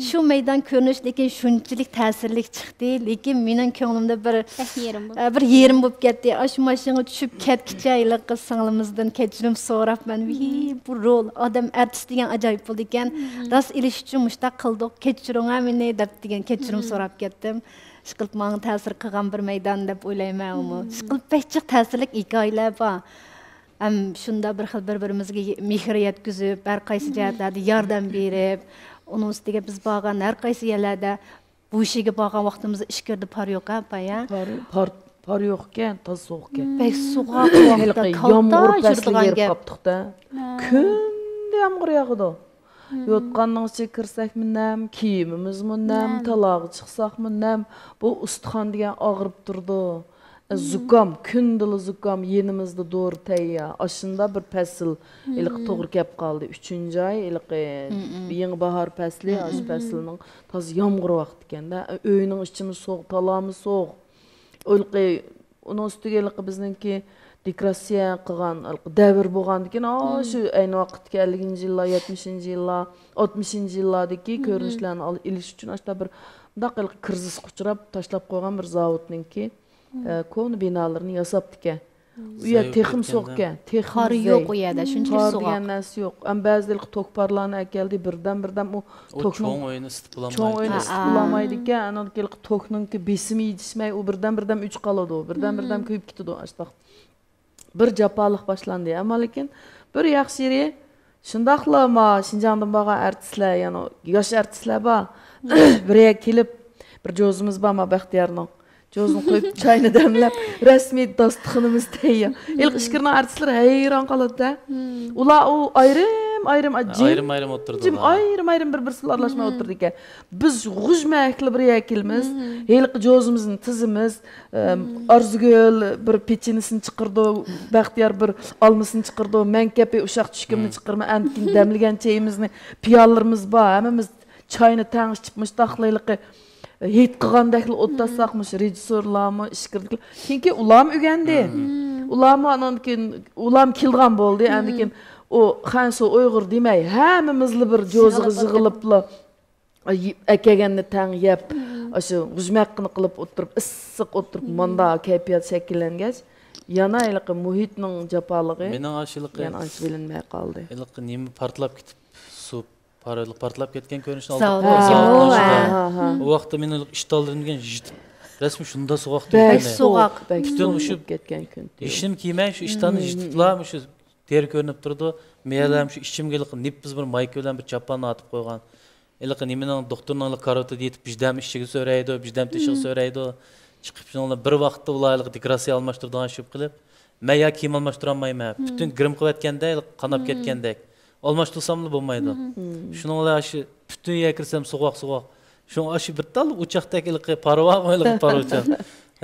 شۇ مەيدان كۆرۈنۈش لېكىن شۇنچىلىك تەسىرلىك چىقتى، لېكىن مېنىڭ كۆڭلۈمدە بىر، بەك يېرىم بولۇپ ئە، بىر يېرىم بولۇپ كەتتى. ئاشۇ ماشىنىغا چۈشۈپ كەتكىچە ھېلىقى سىڭلىمىزدىن كەچۈرۈم سوراپ، مەن، ۋىي، بۇ رول، ئادەم ئارتىس دېگەن ئاجايىپ بولىدىكەن. راست ئېلىش ئۈچۈن مۇشۇنداق قىلدۇق، كەچۈرۈڭە مېنى دەپ دېگەن كەچۈرۈم سوراپ كەتتىم. ئىشقىلىپ ماڭا تەسىر قىلغان بىر مەيدان دەپ ئويلايمەن ئۇمۇ. ئىشقىلىپ بەك جىق تەسىرلىك ھېكايىلەر بار. ھەم شۇنداق بىر خىل بىر-بىرىمىزگە مېھىر يەتكۈزۈپ، ھەر قايسى جەھەتلەردە ياردەم بېرىپ، ئۇنىڭ ئۈستىگە بىز بارغان ھەر قايسى يەرلەردە، بۇشىگە بارغان ۋاقتىمىزدا ئىچكىرىدە پار يوق ھە، ئاپا، يا؟ پار، پار، پار يوقكەن، تازا سوغۇقكەن. بەك سوغۇق ۋاقىتتا ھېلىقى كالتا يامغۇر پەسلىگە يۈرىدىغان بېرىپ گەپ. قاپتۇق-دە. ھە. كۈندە يامغۇر ياغىدۇ. يوتقاننىڭ ئىچىگە كىرسەكمۇ نەم، كىيىمىمىزمۇ نەم، نەم. تالاغا چىقساقمۇ نەم. بۇ ئۇستىخان دېگەن ئاغرىپ تۇرىدۇ. زۇكام، كۈندىلا زۇكام، يېنىمىزدا دورا تەييار. ئاشۇنداق بىر پەسىل ھېلىقى توغرا كەپ قالدى. ئۈچىنچى ئاي ھېلىقى يېڭى باھار پەسلى، ئاشۇ پەسىلنىڭ تازا يامغۇر ۋاقتى ئىكەن-دە. ئۆينىڭ ئىچىمۇ سوغۇق، تالامۇ سوغۇق. ھېلىقى ئۇنىڭ ئۈستىگە ھېلىقى بىزنىڭكى دېكراسسىيە قىلغان ھېلىقى دەۋر بولغاندىكىن، ئاشۇ ئەينى ۋاقىتتىكى ئەللىكىنچى يىللار، يەتمىشىنچى يىللار، ئاتمىشىنچى يىللاردىكى كۆرۈنۈشلەرنى ئېلىش ئۈچۈن ئاشۇنداق بىر، مۇنداق ھېلىقى كىرىزىسقا ئۇچراپ تاشلاپ قويغان بىر زاۋۇتنىڭكى ئە، كونا بىنالىرىنى ياساپتىكەن. ئۇ يەر تېخىمۇ سوغۇقكەن، تېخىمۇ قار يوق ئۇ يەردە، شۇنچىلىك سوغۇق. قار دېگەن نەرسە يوق. ئەمما بەزىدە ھېلىقى توك پارلارنى ئەكەلدى، بىردەم، بىردەم ئۇ توكنىڭ، چوڭ ئۆينى ئىسسىتىپ بولالمايدىكەن. ئىسسىتىپ بولالمايدىكەن. ئاندىن كېيىن ھېلىقى توكنىڭكى بېسىمى يېتىشمەي، ئۇ بىردەم، بىردەم ئۆچ قالىدۇ، بىردەم، بىردەم كۆيۈپ كېتىدۇ، ئاشۇنداق. بىر جاپالىق باشلاندى. ئەمما لېكىن بىر ياخشى يېرى، شۇنداقلا ما شىنجاڭدىن بارغان ئارتىسلار، يەنى ياش ئارتىسلار بار. بىر يەرگە كېلىپ، بىر جوزىمىز بار ما بەختىيارنىڭ. جوزىنى قويۇپ، چاينى دەملەپ، رەسمىي داستىخىنىمىز تەييار. ھېلىقى ئىچكىرىنىڭ ئارتىسلىرى ھەيران قالىدۇ-دە. ئۇلار ئۇ ئايرىم-ئايرىم، ئايرىم-ئايرىم ئولتۇرىدۇ. ئايرىم-ئايرىم، بىر-بىرسى بىلەن ئارىلاشماي ئولتۇرىدىكەن. بىز غۇژمەكلا بىر يەرگە كېلىمىز. ھېلىقى جوزىمىزنى تىزىمىز. ئارزۇگۈل بىر پېچىنىسىنى چىقىرىدۇ، بەختىيار بىر ئالمىسىنى چىقىرىدۇ، مەن كەپى ئۇششاق چۈشكۈمنى چىقىرىمەن. ئاندىن كېيىن دەملىگەن چېيىمىزنى، پىيالىلىرىمىز بار، ھەممىمىز چاينى تەڭ ئىچىپ، مۇشتاقلا ھېلىقى ھېيت قىلغاندەكلا ئولتۇرساق، مۇشۇ رېژىسسورلارمۇ، ئىچكىرىدىكىلەر. كېيىنكى ئۇلارمۇ ئۆگەندى. ئۇلارمۇ ئانان كېيىن، ئۇلارمۇ كېلىدىغان بولدى. ئاندىن كېيىن ئۇ خەنسۇ ئۇيغۇر دېمەي، ھەممىمىزلا بىر جوزىغا يىغىلىپلا، ئەكەلگەننى تەڭ يەپ، ئاشۇ غۇژمەققىنى قىلىپ ئولتۇرۇپ، ئىسسىق ئولتۇرۇپ، ماندا كەيپىيات شەكىللەنگەچ، يەنە ھېلىقى مۇھىتنىڭ جاپالىقى مېنىڭ ئاشۇ ھېلىقى يەنە ئانچە بىلىنمەي قالدى. ھېلىقى نېمە پارتلاپ كېتىپ، سۇ پارتلاپ كېتىۋاتقان كۆرۈنۈشنى زاۋۇت ئالدىم. ھە، ھە. ئۇ ۋاقىتتا مېنىڭ ئىشتانلىرىم دېگەن يىرتىق. رەسمىي شۇنداق سوغۇق بەك سوغۇق. پۈتۈن مۇشۇ كەتكەن كۈن. ھېچنېمە كىيمەي، شۇ ئىشتاننى يىرتىپلا، مۇشۇ تېرە كۆرۈنۈپ تۇرىدۇ. مېيەلەم شۇ ئىچىمگە ھېلىقى نېپىز بىر مايكا بىلەن بىر چاپاننى ئاتىپ قويغان. ھېلىقى نېمىنىڭ، دوختۇرنىڭ ھېلىقى كارىۋىتىدا يېتىپ، بىردەم ئىشىگە سۆرەيدۇ، بىردەم تېشىغا سۆرەيدۇ. چىقىپ شۇنىڭ بىلەن بىر ۋاقىتتا ئۇلار ھېلىقى دېكوراتسىيە ئالماشتۇرىدىغان ئىش بولۇپ قېلىپ، مەن يا كىيىم ئالماشتۇرالمايمەن. پۈتۈن گىرىم قىلىۋەتكەندە، ھېلىقى قاناپ كەتكەندەك. ئالماشتۇرساملا بولمايدۇ. شۇنىڭ بىلەن ئاشۇ پۈتۈن يەرگە كىرسەم سوغۇق، سوغۇق. شۇڭا ئاشۇ بىر تال ئوچاقتەك ھېلىقى پارۋاغۇ، ھېلىقى پارۋىچان.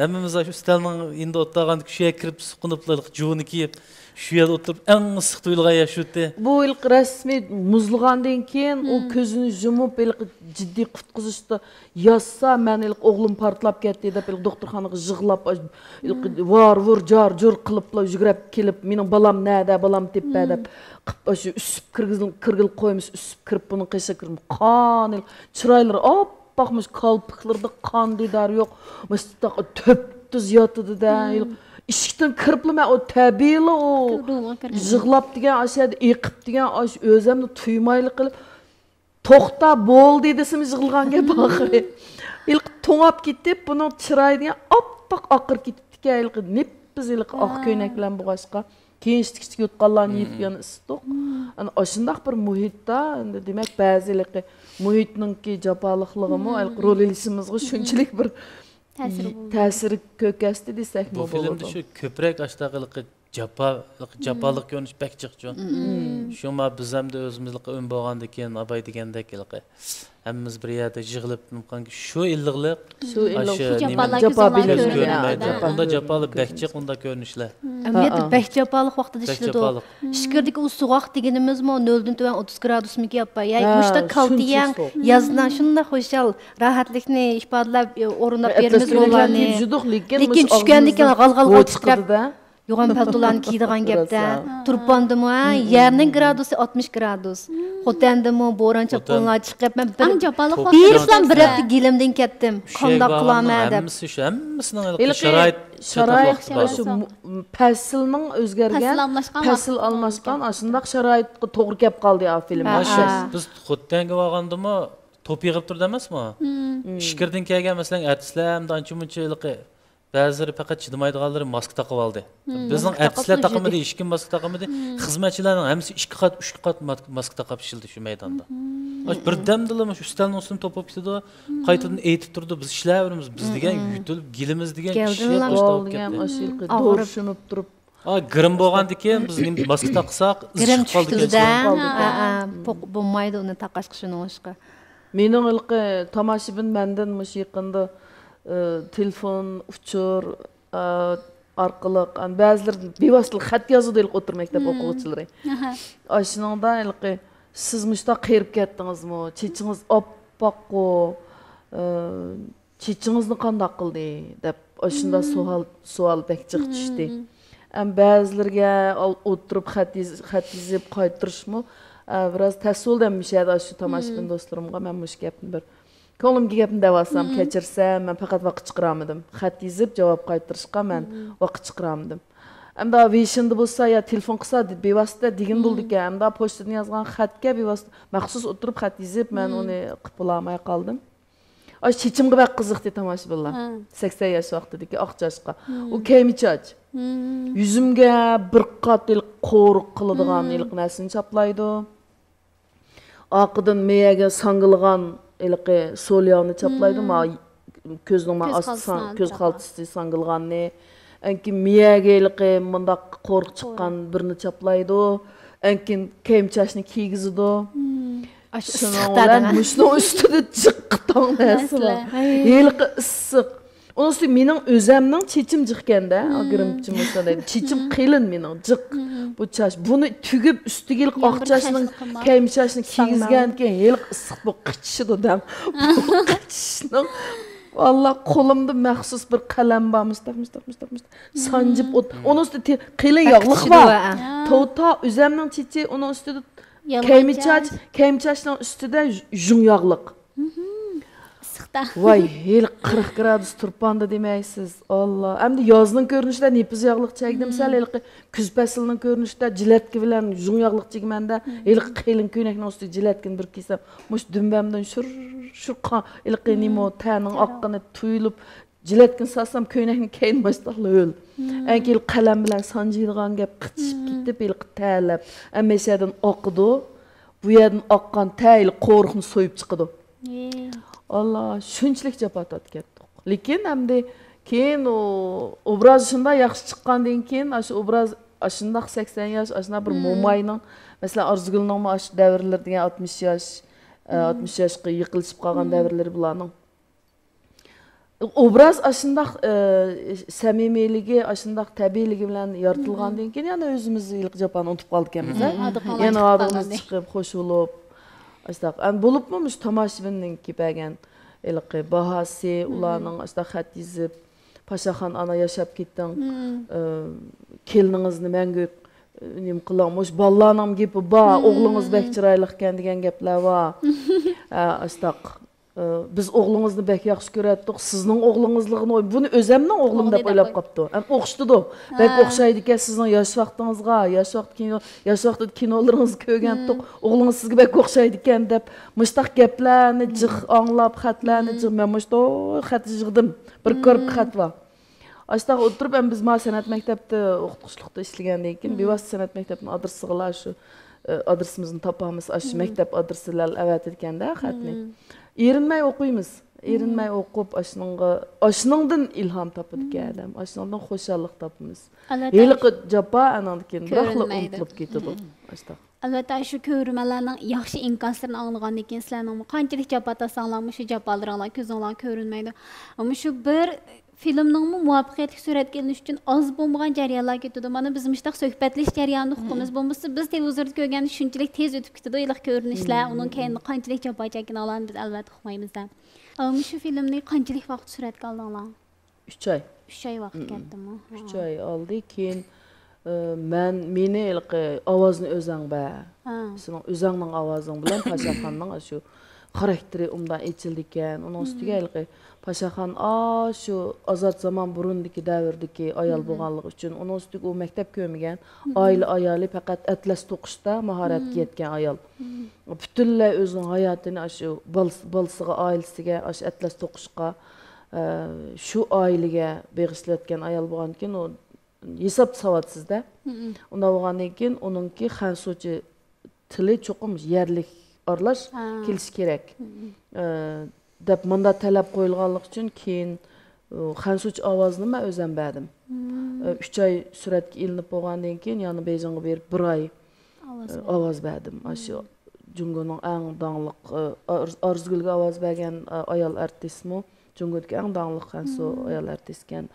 ھەممىمىز ئاشۇ ئۈستەلنىڭ يېنىدا ئولتۇرغاندىكى شۇ يەرگە كىرىپ سۇقۇنۇپلا ھېلىقى جۇۋىنى كىيىپ، شۇ يەردە ئولتۇرۇپ ئەڭ ئىسسىق تۇيۇلغان يەر شۇتى. بۇ ھېلىقى رەسمىي مۇزلىغاندىن كېيىن ئۇ كۆزىنى يۇمۇپ ھېلىقى جىددىي قۇتقۇزۇشتا ياتسا، مەن ھېلىقى ئوغلۇم پارتلاپ كەتتى دەپ ھېلىقى دوختۇرخانىغا يىغلاپ، ھېلىقى ۋار-ۋۇر، جار-جۇر قىلىپلا يۈگرەپ كېلىپ، مېنىڭ بالام نەدە، بالام تېپە دەپ قىپ، ئاشۇ ئۈسۈپ كىرگۈزۈل-، كىرگىلى قويمىسا، ئۈسۈپ كىرىپ بۇنىڭ قېشىغا كىرىپ قان، ھېلىقى چىرايلىرى ئاپئاق، مۇشۇ كالپۇكلىرىدا قان دىدارى يوق. مۇشۇنداق تۈپتۈز ياتىدۇ-دە. ئىشىكتىن كىرىپلا مەن ئۇ تەبىئىيلا ئۇ يىغلاپ دېگەن ئاشۇ يەردە ئېقىپ دېگەن ئاشۇ ئۆزۈمنى تۇيمايلا قىلىپ، توختا، بولدى دېسىمۇ يىغلىغان گەپ ئاخىرى. ھېلىقى توڭاپ كېتىپ، بۇنىڭ چىرايى دېگەن ئاپئاق ئاقىرىپ كېتىپتىكەن، ھېلىقى نېپپىز ھېلىقى ئاق كۆينەك بىلەن بولغاچقا. كېيىن ئىشتىك-ئىشتىك يوتقانلارنى يېيىپ يەنە ئىسسىدۇق. ئەنە ئاشۇنداق بىر مۇھىتتا، ئەمدى دېمەك، بەزى ھېلىقى مۇھىتنىڭكى جاپالىقلىقىمۇ ھېلىقى رول ئېلىشىمىزغا شۇنچىلىك بىر تەسىرى بولدى. تەسىرى كۆرسەتتى دېسەكمۇ بولىدۇ. بۇ فىلىمدا شۇ كۆپرەك ئاشۇنداق ھېلىقى جاپا، جاپالىق كۆرۈنۈش بەك جىقچۇ. شۇڭا بىز ھەمدە ئۆزىمىزلىققا ئۈن بولغاندىن كېيىن، ئاباي دېگەندەك ھېلىقى ھەممىمىز بىر يەردە يىغىلىپ، شۇ ئىللىقلىق، شۇ ئىللىق، شۇ جاپالار كۆز ئالدىغا كېلىپ كۆرۈنمەيدۇ. ئۇنداق جاپالار بەك جىق، ئۇنداق كۆرۈنۈشلەر. ئەمەلىيەتتە بەك جاپالىق ۋاقتىدا ئىشلىدۇق. ئىچكىرىدىكى ئۇ سوغۇق دېگىنىمىزمۇ نۆلدىن تۆۋەن ئوتتۇز گرادۇسمىكى ئاپا؟ يا مۇشۇنداق كالتە يەڭ، يازنىڭ شۇنداق خۇشال، راھەتلىكنى ئىپادىلەپ، ئورۇنلاپ بېرىمىز روللارنى. لېكىن چۈشكەندىن كېيىن غال-غال-غال تىترەپ، يوغان پەلتولارنى كىيىدىغان گەپتە. تۇرپاندىمۇ، ھە، يەرنىڭ گرادۇسى ئاتمىش گرادۇس. خوتەندىمۇ بوران چاپقۇنلار چىقىپ، مەن بىر، بىرسىلا بىر ھەپتە گېلىمدىن كەتتىم. قانداق قىلارمەن دەپ. ھەممىسى شۇ، ھەممىسىنىڭ ھېلىقى شارائىت، شۇ پەسىلنىڭ ئۆزگەرگەن، پەسىل ئالماشقان، ئاشۇنداق شارائىتقا توغرا كەپ قالدى ئا فىلىم. بىز خوتەنگە بارغاندىمۇ توپ يىغىپ تۇردى ئەمەسمۇ؟ ئىچكىرىدىن كەلگەن، مەسىلەن، ئارتىسلار ھەمدە ئانچە-مۇنچە ھېلىقى بەزىلىرى پەقەت چىدىمايدىغانلىرى ماسكا تاقىۋالدى. بىزنىڭ ئارتىسلار تاقىمىدى، ھېچكىم ماسكا تاقىمىدى. خىزمەتچىلەرنىڭ ھەممىسى ئىككى قات، ئۈچ قات ما-، ماسكا تاقاپ ئىشلىدى شۇ مەيداندا. ئاشۇ بىردەمدىلا مۇشۇ ئۈستەلنىڭ ئۈستىدىن توپ بولۇپ كېتىدۇ. قايتىدىن ئېيتىپ تۇرىدۇ، بىز ئىشلەۋېرىمىز، بىز دېگەن يۆتىلىپ، گېلىمىز دېگەن ئىششىپ، ئاشۇنداق بولۇپ كەتتى. ئاغرىپ. ئا، گىرىم بولغاندىكىن بىز نېمە ماسكا تاقىساق، ئىز چىقىپ قالىدىكەن. گىرىم چۈشۈپ تۇرىدۇ-دە. ھە، ھە، بولمايدۇ ئۇنى تاقاشقا شۇنىڭ ئىشقا. مېنىڭ ھېلىقى تاماشىبىن مەندىن مۇشۇ يېقىندا، ئى، تېلېفون، ئۇچۇر، ئى، ئارقىلىق، ئەنە، بەزىلىرى بىۋاسىتىلىك خەت يازىدۇ ھېلىقى ئوتتۇرا مەكتەپ ئوقۇغۇچىلىرى. ئاشۇنىڭدا ھېلىقى، سىز مۇشۇنداق قېرىپ كەتتىڭىزمۇ؟ چېچىڭىز ئاپئاققۇ، ئى، چېچىڭىزنى قانداق قىلدى؟ دەپ ئاشۇنداق سوئال، سوئال بەك جىق چۈشتى. ئەم، بەزىلىرىگە ئال-، ئولتۇرۇپ خەت يېز-، خەت يېزىپ قايتۇرۇشمۇ، ئە، بىراز تەس بولدى. ھەم مۇشۇ يەردە ئاشۇ تاماشىبىن دوستلىرىمغا مەن مۇشۇ گەپنى بىر كۆڭلۈمدىكى گەپنى دەۋالسام، كەچۈرسەم، مەن پەقەت ۋاقىت چىقىرالمىدىم. خەت يېزىپ جاۋاب قايتۇرۇشقا مەن ۋاقىت چىقىرالمىدىم. ئەمدا ۋېيشىندا بولسا يا تېلېفون قىلسا، دە-، بىۋاسىتە دېگىن بولىدىكەن. ئەمدا پوچتىدىن يازغان خەتكە بىۋاسىتە مەخسۇس ئولتۇرۇپ خەت يېزىپ، مەن ئۇنى قىلىپ بولالماي قالدىم. ئاشۇ چېچىمغا بەك قىزىقتى تاماشىبىنلار. ھە. سەكسەن ياش ۋاقتىدىكى ئاق چاچقا. مم. ئۇ كەيمە چاچ. مم. يۈزۈمگە بىر قات ھېلىقى قورۇق قىلىدىغان مم. ھېلىقى نەرسىنى چاپلايدۇ. ئارقىدىن مېيەگە ساڭگىلىغان ھېلىقى سولياۋنى چاپلايدۇ. مم. ما كۆزنىڭ ما كۆز ئاستى خالتىسىنى ساڭ-، كۆز ئالدىراپ. خالتىسى ساڭگىلىغاننى. ئەنكىن مېيەگە ھېلىقى مۇنداق قورۇق چىققان قورۇق. بىرنى چاپلايدۇ. ئەنكىن كەيمە چاچنى كىيگۈزىدۇ. مم. ئاشۇ شۇنىڭ ئىسسىقتا بىلەن دەڭە. مۇشۇنىڭ ئۈستىدە جىق قىتاڭ نەرسە بار. مەسىلە. ھېلىقى ئىسسىق. ئۇنىڭ ئۈستىگە مېنىڭ ئۆزەمنىڭ چېچىم جىقكەندە، مم. ئاگرىمچىم مۇشۇنداق. چېچىم مم. قېلىن مېنىڭ، جىق. مم. بۇ چاچ. بۇنى تۈگۈپ، ئۈستىگە ھېلىقى ئاق چاچنىڭ، كەيمە چاچنى كىيگۈزگەندىن كېيىن ھېلىقى ئىسسىق بولۇپ قىچىشىدۇ دەم. بۇ قىچىشنىڭ، ۋاللا قولۇمدا مەخسۇس بىر قەلەم بار، مۇشتاق، مۇشتاق، مۇشتاق، مۇشتاق. سانجىپ ئوت-، ئۇنىڭ ئۈستىدە تې-، قېلىن ياغلىق بار. ھە. توتا ئۆزەمنىڭ چېچى، ئۇنىڭ ئۈستىدە كەيمە چاچ، كەيمە چاچنىڭ ئۈستىدە ژۇڭ ياغلىق. ئىسسىقتا. ۋاي، ھېلى قىرىق گرادۇس تۇرپاندا دېمەيسىز. ئاللا. ئەمدى يازنىڭ كۆرۈنۈشىدە نېپىز ياغلىق چەگدىم سەل، ھېلىقى كۈز پەسلىنىڭ كۆرۈنۈشىدە جىلەتكە بىلەن ژۇڭ ياغلىق چىگىمەندە، ھېلىقى قېلىن كۆينەكنىڭ ئۈستىگە جىلەتكىنى بىر كىيسەم، مۇشۇ دۈمبەمدىن شۇر، شۇر قان، ھېلىقى نېمە، تەرنىڭ ئاققىنى تۇيۇلۇپ، جىلەتكىنى سالسام، كۆينەكنى كەينى باشلاقلا ھۆل. ئەنكىن قەلەم بىلەن سانجىيدىغان گەپ قىچىشىپ كېتىپ، ھېلىقى تەرلەپ، ئەمما يەردىن ئاقىدۇ. بۇ يەردىن ئاققان تەر ھېلىقى قورۇقنى سويۇپ چىقىدۇ. ئاللا، شۇنچىلىك جاپا تارتىپ كەتتۇق. لېكىن ئەمدى كېيىن ئۇ ئوبراز شۇنداق ياخشى چىققاندىن كېيىن، ئاشۇ ئوبراز ئاشۇنداق سەكسەن ياش، ئاشۇنداق بىر موماينىڭ، مەسىلەن، ئارزۇگۈلنىڭمۇ ئاشۇ دەۋرلىرى دېگەن ئاتمىش ياش، ئە، ئاتمىش ياشقا يېقىنلىشىپ قالغان دەۋرلىرى بۇلارنىڭ. ئوبراز ئاشۇنداق، ئە، سەمىمىيلىكى، ئاشۇنداق تەبىئىيلىكى بىلەن يارىتىلغاندىن كېيىن، يەنە ئۆزىمىز ھېلىقى جاپانى ئۇنتۇپ قالىدىكەنمىز، ھە؟ يەنە ئارىمىز چىقىپ، خوش بولۇپ، ئاشۇنداق. ئەمدى بولۇپمۇ مۇشۇ تاماشىبىننىڭكى بەرگەن ھېلىقى باھاسى، ئۇلارنىڭ ئاشۇنداق خەت يېزىپ، پاشاخان ئانا ياشاپ كېتىڭ، ئە، كېلىنىڭىزنى مەڭگۈ، ئە، نېمە قىلىڭ، مۇشۇ بالىلارنىڭ گېپى بار، ئوغلىڭىز بەك چىرايلىقكەن دېگەن گەپلەر بار. ئە، ئاشۇنداق. ئى، بىز ئوغلىڭىزنى بەك ياخشى كۆرەتتۇق، سىزنىڭ ئوغلىڭىزلىقىنى ئوي-، بۇنى ئۆزەمنىڭ ئوغلۇم دەپ ئويلاپ قاپتۇ. ھەم ئوخشىتىدۇ. بەك ئوخشايدىكەن سىزنىڭ ياش ۋاقتىڭىزغا، ياش ۋاقىت كىنو، ياش ۋاقتىدا كىنولىرىڭىزنى كۆرگەنتۇق، ئوغلىڭىز سىزگە بەك ئوخشايدىكەن دەپ، مۇشتاق گەپلەرنى جىق ئاڭلاپ، خەتلەرنى جىق، مەن مۇشتاق خەت يىغدىم. بىر كوربكا خەت بار. ئاشتاق ئولتۇرۇپ، ئەمما بىز ما سەنئەت مەكتەپتە ئوقۇتقۇچىلىقتا ئىشلىگەندىن كېيىن، بىۋاسىتە سەنئەت مەكتەپنىڭ ئادرېسىغىلا شۇ، ئى، ئادرېسىمىزنى تاپامىز، ئاشۇ مەكتەپ ئادرېسى بىلەن ئەۋەتىدىكەندە خەتنى. ئېرىنمەي ئوقۇيمىز. ئېرىنمەي ئوقۇپ، ئاشۇنىڭغا، ئاشۇنىڭدىن ئىلھام تاپىدىكەن ئادەم. ئاشۇنىڭدىن خۇشاللىق تاپىمىز. ھېلىقى جاپا ئاناندىن كېيىن بىراقلا ئۇنتۇلۇپ كېتىدۇ. ئاشتاق. ئەلۋەتتە، شۇ كۆرۈرمەنلەرنىڭ ياخشى ئىنكاسلىرىنى ئاڭلىغاندىن كېيىن، سىلەرنىڭمۇ قانچىلىك جاپا تارتساڭلارمۇ، شۇ جاپالىرىڭلار كۆزۈڭلارغا كۆرۈنمەيدۇ. ئەمما شۇ بىر فىلىمنىڭمۇ مۇۋەپپەقىيەتلىك سۈرەتكە ئېلىنىش ئۈچۈن ئاز بولمىغان جەريانلار كېتىدۇ. مانا، بىز مۇشۇنداق سۆھبەتلىشىش جەريانىدا ئۇققىنىمىز بولمىسا، بىز تېلېۋىزوردا كۆرگەندە شۇنچىلىك تېز ئۆتۈپ كېتىدۇ، ھېلىقى كۆرۈنۈشلەر، ئۇنىڭ كەينىدە قانچىلىك جاپا چەككەنلارنى بىز ئەلۋەتتە ئۇقمايمىز-دە. ئەمما شۇ فىلىمنى قانچىلىك ۋاقىت سۈرەتكە ئالدىڭلار؟ ئۈچ ئاي. ئۈچ ئاي ۋاقىت كەتتىمۇ؟ ئۈچ ئاي ئالدى، كېيىن، ئى، مەن، مېنى ھېلىقى ئاۋازنى ئۆزەڭ بەر. سېنىڭ ئۆزەڭنىڭ ئاۋازىڭ بىلەن پاشاخاننىڭ ئاشۇ خاراكتېرى ئوبدان ئېچىلىدىكەن. ئۇنىڭ ئۈستىگە ھېلىقى پاشاخان ئاشۇ ئازاد زامان بۇرۇندىكى دەۋردىكى ئايال بولغانلىقى ئۈچۈن، ئۇنىڭ ئۈستىگە ئۇ مەكتەپ كۆرمىگەن. ئائىلە ئايالى پەقەت ئەتلەس توقۇشتا ماھارەتكە يەتكەن ئايال. پۈتۈنلەي ئۆزىنىڭ ھاياتىنى ئاشۇ بالىسى، بالىسىغا، ئائىلىسىگە، ئاشۇ ئەتلەس توقۇشقا، ئە، شۇ ئائىلىگە بېغىشلىۋەتكەن ئايال بولغاندىكىن، ئۇ ھېساب ساۋاتسىز-دە. ئۇنداق بولغاندىن كېيىن ئۇنىڭكى خەنسۇچە تىلى چوقۇم يەرلىك ئارىلاش كېلىشى كېرەك، ئە، دەپ مۇنداق تەلەپ قويۇلغانلىقى ئۈچۈن كېيىن، ئۇ، خەنسۇچە ئاۋازنى مەن ئۆزەم بەردىم. ئە، ئۈچ ئاي سۈرەتكە ئېلىنىپ بولغاندىن كېيىن يەنە بېيجىڭغا بېرىپ بىر ئاي ئاۋاز ئاۋاز بەردىم. ئاشۇ جۇڭگونىڭ ئەڭ داڭلىق، ئە، ئارز-، ئارزۇگۈلگە ئاۋاز بەرگەن، ئە، ئايال ئارتىسمۇ، جۇڭگودىكى ئەڭ داڭلىق خەنسۇ ئايال ئارتىسكەن.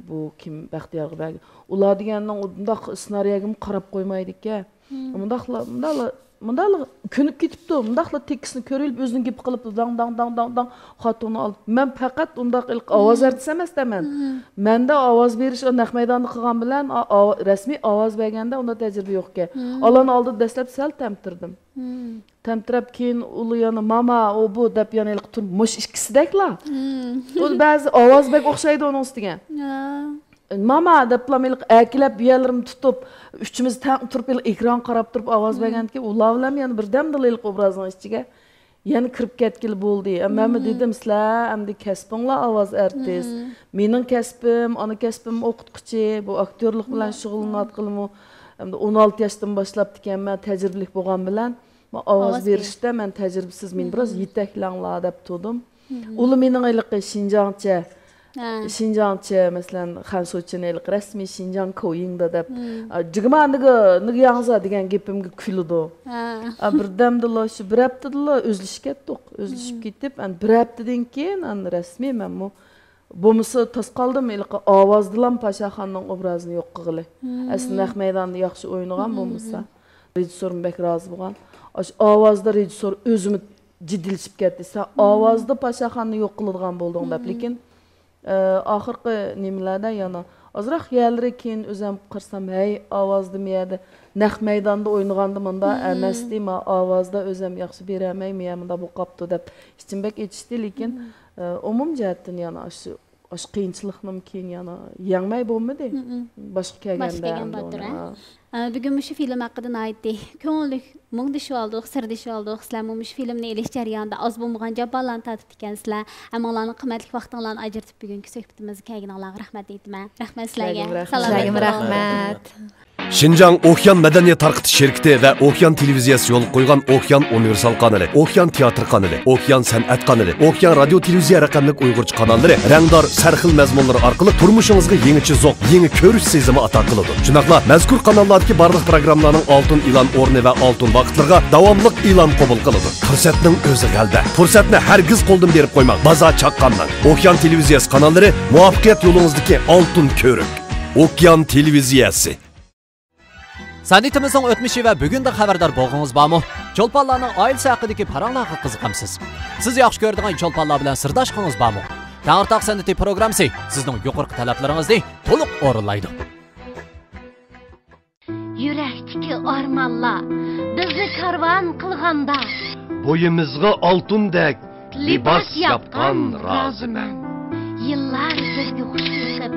بۇ كىم، بەختىيارغا بەرگەن. ئۇلار دېگەننىڭ ئۇنداق سېنارىيەگىمۇ قاراپ قويمايدىكەن. مۇنداقلا، مۇنداقلا، مۇنداقلا كۆنۈپ كېتىپتۇ. مۇنداقلا تېكىستنى كۆرۈۋېلىپ ئۆزىنىڭ گېپى قىلىپتۇ. داڭ، داڭ، داڭ، داڭ، داڭ. خوتۇننى ئالدى. مەن پەقەت ئۇنداق ئاۋاز ئارتىسى ئەمەس-دە مەن. مەندە ئاۋاز بېرىش، نەق مەيداندا قىلغان بىلەن، ئا-، ئاۋا-، رەسمىي ئاۋاز بەرگەندە ئۇنداق تەجرىبە يوقكەن. ئالان ئالدىدا دەسلەپ سەل تەمتىردىم. تەمتىرەپ كېيىن ئۇلار يەنە ماما، ئۇ بۇ دەپ يەنە ھېلىقى تۇر-، مۇشۇ ئىككىسىدەكلا. ئۇ بەزى ئاۋاز بەك ئوخشايدۇ ئۇنىڭ ئۈستىگە. ماما دەپلا ھېلىقى ئەركىلەپ بۇ يەرلىرىمنى تۇتۇپ، ئۈچىمىز تەڭ تۇرۇپ ھېلىقى ئېكرانغا قاراپ تۇرۇپ ئاۋاز بەرگەندىكىن، ئۇلار بىلەن يەنە بىردەمدىلا ھېلىقى ئوبرازنىڭ ئىچىگە يەنە كىرىپ كەتكىلى بولدى. مەنمۇ دېدىم، سىلەر ئەمدى كەسپىڭلار ئاۋاز ئارتىس. مېنىڭ كەسپىم، ئانا كەسپىم ئوقۇتقۇچى، بۇ ئاكتيورلۇق بىلەن شۇغۇللىنىۋاتقىلىمۇ، ئەمدى ئون ئالتە ياشتىن باشلاپتىكەنمەن، تەجرىبىلىك بولغان بىلەن. مەن ئاۋاز بېرىشتە مەن تەجرىبىسىز، مېنى بىراز يېتەكلەڭلار دەپ تۇردۇم. ئۇلار مېنىڭ ھېلىقى شىنجاڭچە، شىنجاڭچە، مەسىلەن، خەنشۇچىنى ھېلىقى رەسمىي شىنجاڭ كويىڭدا دەپ، ئا، جىگما نىگا، نىگا ياڭزا دېگەن گېپىمگە كۈلىدۇ. ئا، بىردەمدىلا شۇ بىر ھەپتىدىلا ئۈزۈلۈشۈپ كەتتۇق. ئۈزۈلۈشۈپ كېتىپ، ئەمدى بىر ھەپتىدىن كېيىن ئەمدى رەسمىي مەنمۇ بولمىسا تاس قالدىم، ھېلىقى ئاۋازدىلام پاشاخاننىڭ ئوبرازىنى يوق قىلغىلى. ئەسلى نەق مەيداندا ياخشى ئوينىغان بولمىسا. رېژىسسورمۇ بەك رازى بولغان. ئاشۇ ئاۋازدا رېژىسسور ئۆزىمۇ جىددىيلىشىپ كەتتى. سەن ئاۋازدا پاشاخاننى يوق قىلىدىغان بولدۇڭ دەپ. لېكىن، ئە، ئاخىرقى نېمىلەردە يەنە ئازراق يەرلىرى كېيىن ئۆزەم قارىسام، ھەي، ئاۋازدا مۇ يەردە نەق مەيداندا ئوينىغاندا مۇنداق ئەمەستى، ما ئاۋازدا ئۆزەم ياخشى بېرەلمەي، مۇ يەر مۇنداق بولۇپ قاپتۇ دەپ ئىچىم بەك ئېچىشتى. لېكىن، ئە، ئومۇم جەھەتتىن يەنە ئاشۇ ئاشۇ قىيىنچىلىقنىمۇ كېيىن يەنە يەڭمەي بولمىدى. باشقا كەلگەندە باشقا كەلگەن ئەمدى باتۇر، ئۇنى، ھە؟ ھە. ئە، بۈگۈن مۇشۇ فىلىم ھەققىدە ناھايىتى كۆڭۈللۈك مۇڭدىشىۋالدۇق، سىردىشىۋالدۇق. سىلەرمۇ مۇشۇ فىلىمنى ئېلىش جەريانىدا ئاز بولمىغان جاپالارنى تارتىپتىكەنسىلەر. ھەممىڭلارنىڭ قىممەتلىك ۋاقتىڭلارنى ئاجرىتىپ بۈگۈنكى سۆھبىتىمىزگە كەلگىنىڭلارغا رەھمەت ئېيتىمەن. رەھمەت سىلەرگە. سىلەرگىمۇ رەھمەت. سالامەت بولۇڭ. شىنجاڭ ئوكيان مەدەنىيەت تارقىتىش شىركىتى ۋە ئوكيان تېلېۋىزىيەسى يولغا قويغان ئوكيان ئۇنىۋېرسال قانىلى، ئوكيان تىياتىر قانىلى، ئوكيان سەنئەت قانىلى، ئوكيان رادىيو تېلېۋىزىيە رەقەملىك ئۇيغۇرچە قاناللىرى رەڭدار سەرخىل مەزمۇنلىرى ئارقىلىق تۇرمۇشىڭىزغا يېڭىچە زوق، يېڭى كۆرۈش سېزىمى ئاتا قىلىدۇ. شۇنداقلا مەزكۇر قاناللاردىكى بارلىق پروگراممىلارنىڭ ئالتۇن ئېلان ئورنى ۋە ئالتۇن ۋاقىتلىرىغا داۋاملىق ئېلان قوبۇل قىلىدۇ. پۇرسەتنىڭ ئۆزى غەلىبە. پۇرسەتنى ھەرگىز قولدىن بېرىپ قويماڭ. بازار چاققاننىڭ. ئوكيان تېلېۋىزىيەسى قاناللىرى مۇۋەپپەقىيەت يولىڭىزدىكى ئالتۇن كۆۋرۈك. ئوكيان تېلېۋىزىيەسى. سەنئىتىمىزنىڭ ئۆتمۈشى ۋە بۈگۈندىن خەۋەردار بولغىڭىز بارمۇ؟ چولپانلارنىڭ ئائىلىسى ھەققىدىكى پاراڭلارغا قىزىقامسىز؟ سىز ياخشى كۆرىدىغان چولپانلار بىلەن سىرداشقىڭىز بارمۇ؟ تەڭرىتاغ سەنئىتى پروگراممىسى سىزنىڭ يۇقىرىقى تەلەپلىرىڭىزنى تولۇق ئورۇنلايدۇ. يۈرەكتىكى ئارمانلار بىزنى كارۋان قىلغاندا، بويىمىزغا ئالتۇندەك لىباس ياپقان رازىمەن. يىللار بىرگە خۇش يېقىپ،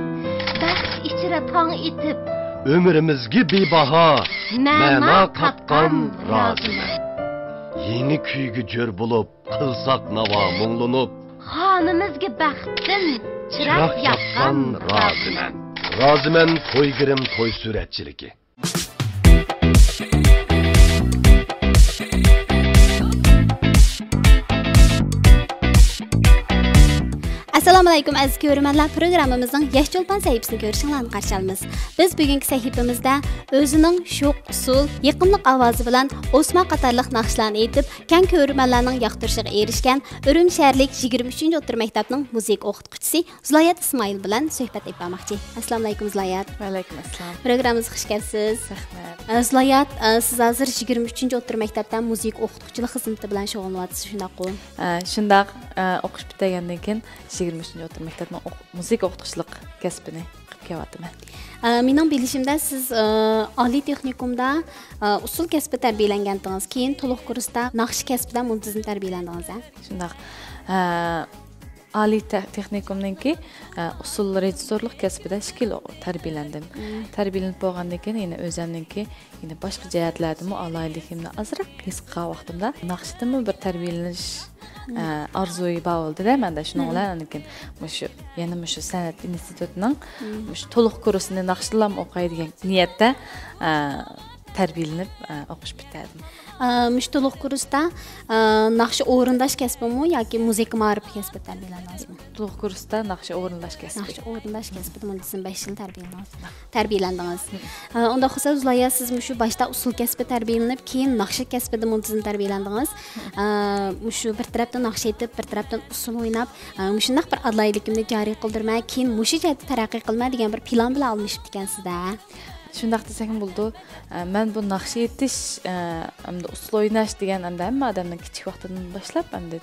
بەخت ئىچرە تاڭ ئېتىپ، ئۆمرىمىزگە بىباھا مەنا قاتقان رازىمەن. يېڭى كۈيگە جۆر بولۇپ، قىلساق ناۋا مۇڭلىنىپ، خانىمىزگە بەختتىن چىراغ ياققان رازىمەن. رازىمەن تويگىرىم توي سۈرەتچىلىكى. ئەسسالامۇ ئەلەيكۇم، ئەزىز كۆرۈرمەنلەر، پروگراممىمىزنىڭ ياش چولپان سەھىپىسىنى كۆرۈشۈڭلارنى قارشى ئالىمىز. بىز بۈگۈنكى سەھىپىمىزدە ئۆزىنىڭ شوخ ئۇسسۇل، يېقىملىق ئاۋازى بىلەن ئوسما قاتارلىق ناخشىلارنى ئېيتىپ، كەڭ كۆرۈرمەنلەرنىڭ ياقتۇرۇشىغا ئېرىشكەن ئۈرۈمچى شەھەرلىك يىگىرمە ئۈچىنچى ئوتتۇرا مەكتەپنىڭ مۇزىكا ئوقۇتقۇچىسى زۇلايات ئىسمائىل بىلەن سۆھبەت ئېلىپ بارماقچى. ئەسسالامۇ ئەلەيكۇم، زۇلايات. ۋەئەلەيكۇم ئەسسالام. پروگراممىمىزغا خۇش كەپسىز. رەھمەت. ئە، زۇلايات، ئە، سىز ھازىر يىگىرمە ئۈچىنچى ئوتتۇرا مەكتەپتە مۇزىكا ئوقۇتقۇچىلىق خىزمىتى بىلەن شۇغۇللىنىۋاتىسىز، شۇنداققۇ؟ ئە، شۇنداق. ئە، ئوقۇش پۈتتۈرگەندىن كېيىن يىگىرمە ئۈچىنچى ئوتتۇرا مەكتەپنىڭ ئوق-، مۇزىكا ئوقۇتقۇچىلىق كەسپىنى قىلىپ كېلىۋاتىمەن. ئە، مېنىڭ بىلىشىمدە، سىز، ئە، ئالىي تېخنىكومدا، ئە، ئۇسسۇل كەسپى تەربىيەلەنگەنتىڭىز، كېيىن تولۇق كۇرستا ناخشا كەسپىدە مۇنتىزىم تەربىيەلەندىڭىز، ھە؟ شۇنداق. ئە، ئالىي تېخ-، تېخنىكومنىڭكى، ئە، ئۇسسۇل رېژىسسورلۇق كەسپىدە ئىككى يىل ئو-، تەربىيەلەندىم. مم. تەربىيەلىنىپ بولغاندىن كېيىن يەنە ئۆزەمنىڭكى يەنە باشقا جەھەتلەردىمۇ ئالاھىدىلىكىمنى ئازراق ھېس قىلغان ۋاقتىمدا ناخشىدىنمۇ بىر تەربىيەلىنىش، مم. ئە، ئارزۇيى بار بولدى-دە مەندە. شۇنىڭ مم. بىلەن ئاندىن كېيىن مۇشۇ، يەنە مۇشۇ سەنئەت ئىنستىتۇتىنىڭ مم. مۇشۇ تولۇق كۇرسىنى ناخشىدىنلا ئوقاي دېگەن نىيەتتە، ئە، تەربىيەلىنىپ، ئە، ئوقۇش پۈتتۈردۈم. ئە، مۇشۇ تولۇق كۇرستا، ئە، ناخشا ئورۇنداش كەسپىمۇ ياكى مۇزىكا مائارىپى كەسپىدە تەربىيەلەندىڭىزمۇ؟ تولۇق كۇرستا ناخشا ئورۇنداش كەسپى. ناخشا ئورۇنداش كەسپىدە مۇنتىزىم بەش يىل تەربىيەلىنىڭىز. تەربىيەلەندىڭىز. مم. ئە، ئۇنداق بولسا، زۇلايا، سىز مۇشۇ باشتا ئۇسسۇل كەسپى تەربىيەلىنىپ، كېيىن ناخشا كەسپىدە مۇنتىزىم تەربىيەلەندىڭىز. مم. ئە، مۇشۇ بىر تەرەپتىن ناخشا ئېيتىپ، بىر تەرەپتىن ئۇسسۇل ئويناپ، ئە، مۇشۇنداق بىر ئالاھىدىلىكىمنى جارى قىلدۇرىمەن، كېيىن مۇشۇ جەھەتتە تەرەققىي قىلىمەن دېگەن بىر پىلان بىلەن ئالمىشىپتىكەنسىز-دە. شۇنداق دېسەكمۇ بولىدۇ. ئە، مەن بۇ ناخشا ئېيتىش، ئە، ئەمدى ئۇسسۇل ئويناش دېگەن ئەمدى ھەممە ئادەمنىڭ كىچىك ۋاقتىدىن باشلاپ ئەمدى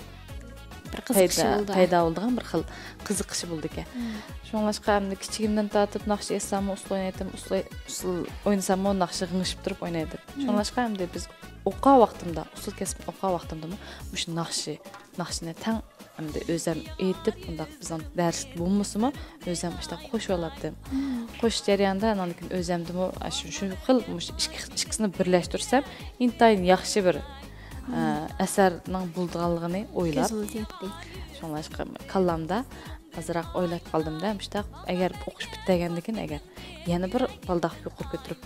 بىر قىزىقىشى پەيدا، بولىدۇ. پەيدا بولىدىغان بىر خىل قىزىقىشى بولىدىكەن. مم. شۇڭلاشقا ئەمدى كىچىكىمدىن تارتىپ ناخشا ئېيتساممۇ، ئۇسسۇل ئوينايتتىم، ئۇسسۇل، ئۇسسۇل ئوينىساممۇ ناخشا غىڭشىپ تۇرۇپ ئوينايتتىم. مم. شۇڭلاشقا ئەمدى بىز ئوقۇغان ۋاقتىمدا، ئۇسسۇل كەسپىنى ئوقۇغان ۋاقتىمدىمۇ مۇشۇ ناخشا، ناخشىنى تەڭ ئەمدى ئۆزەم ئېيتىپ، ئۇنداق بىزنىڭ دەرسلىك بولمىسىمۇ، ئۆزەم ئىشتا قوشۇۋالاتتىم. مم. قوشۇش جەريانىدا ئاندىن كېيىن ئۆزەمدىمۇ ئاشۇ، شۇ خىل مۇشۇ ئىككى، ئىككىسىنى بىرلەشتۈرسەم، ئىنتايىن ياخشى بىر، ئە، ئەسەرنىڭ بولىدىغانلىقىنى ئويلاپ، كۆزىڭىزدە ياتتى. شۇڭلاشقا كاللامدا ئازراق ئويلاپ قالدىم-دە، مۇشتاق، ئەگەر ئوقۇش پۈتتۈرگەندىن كېيىن، ئەگەر يەنە بىر بالداق يۇقىرى كۆتۈرۈپ،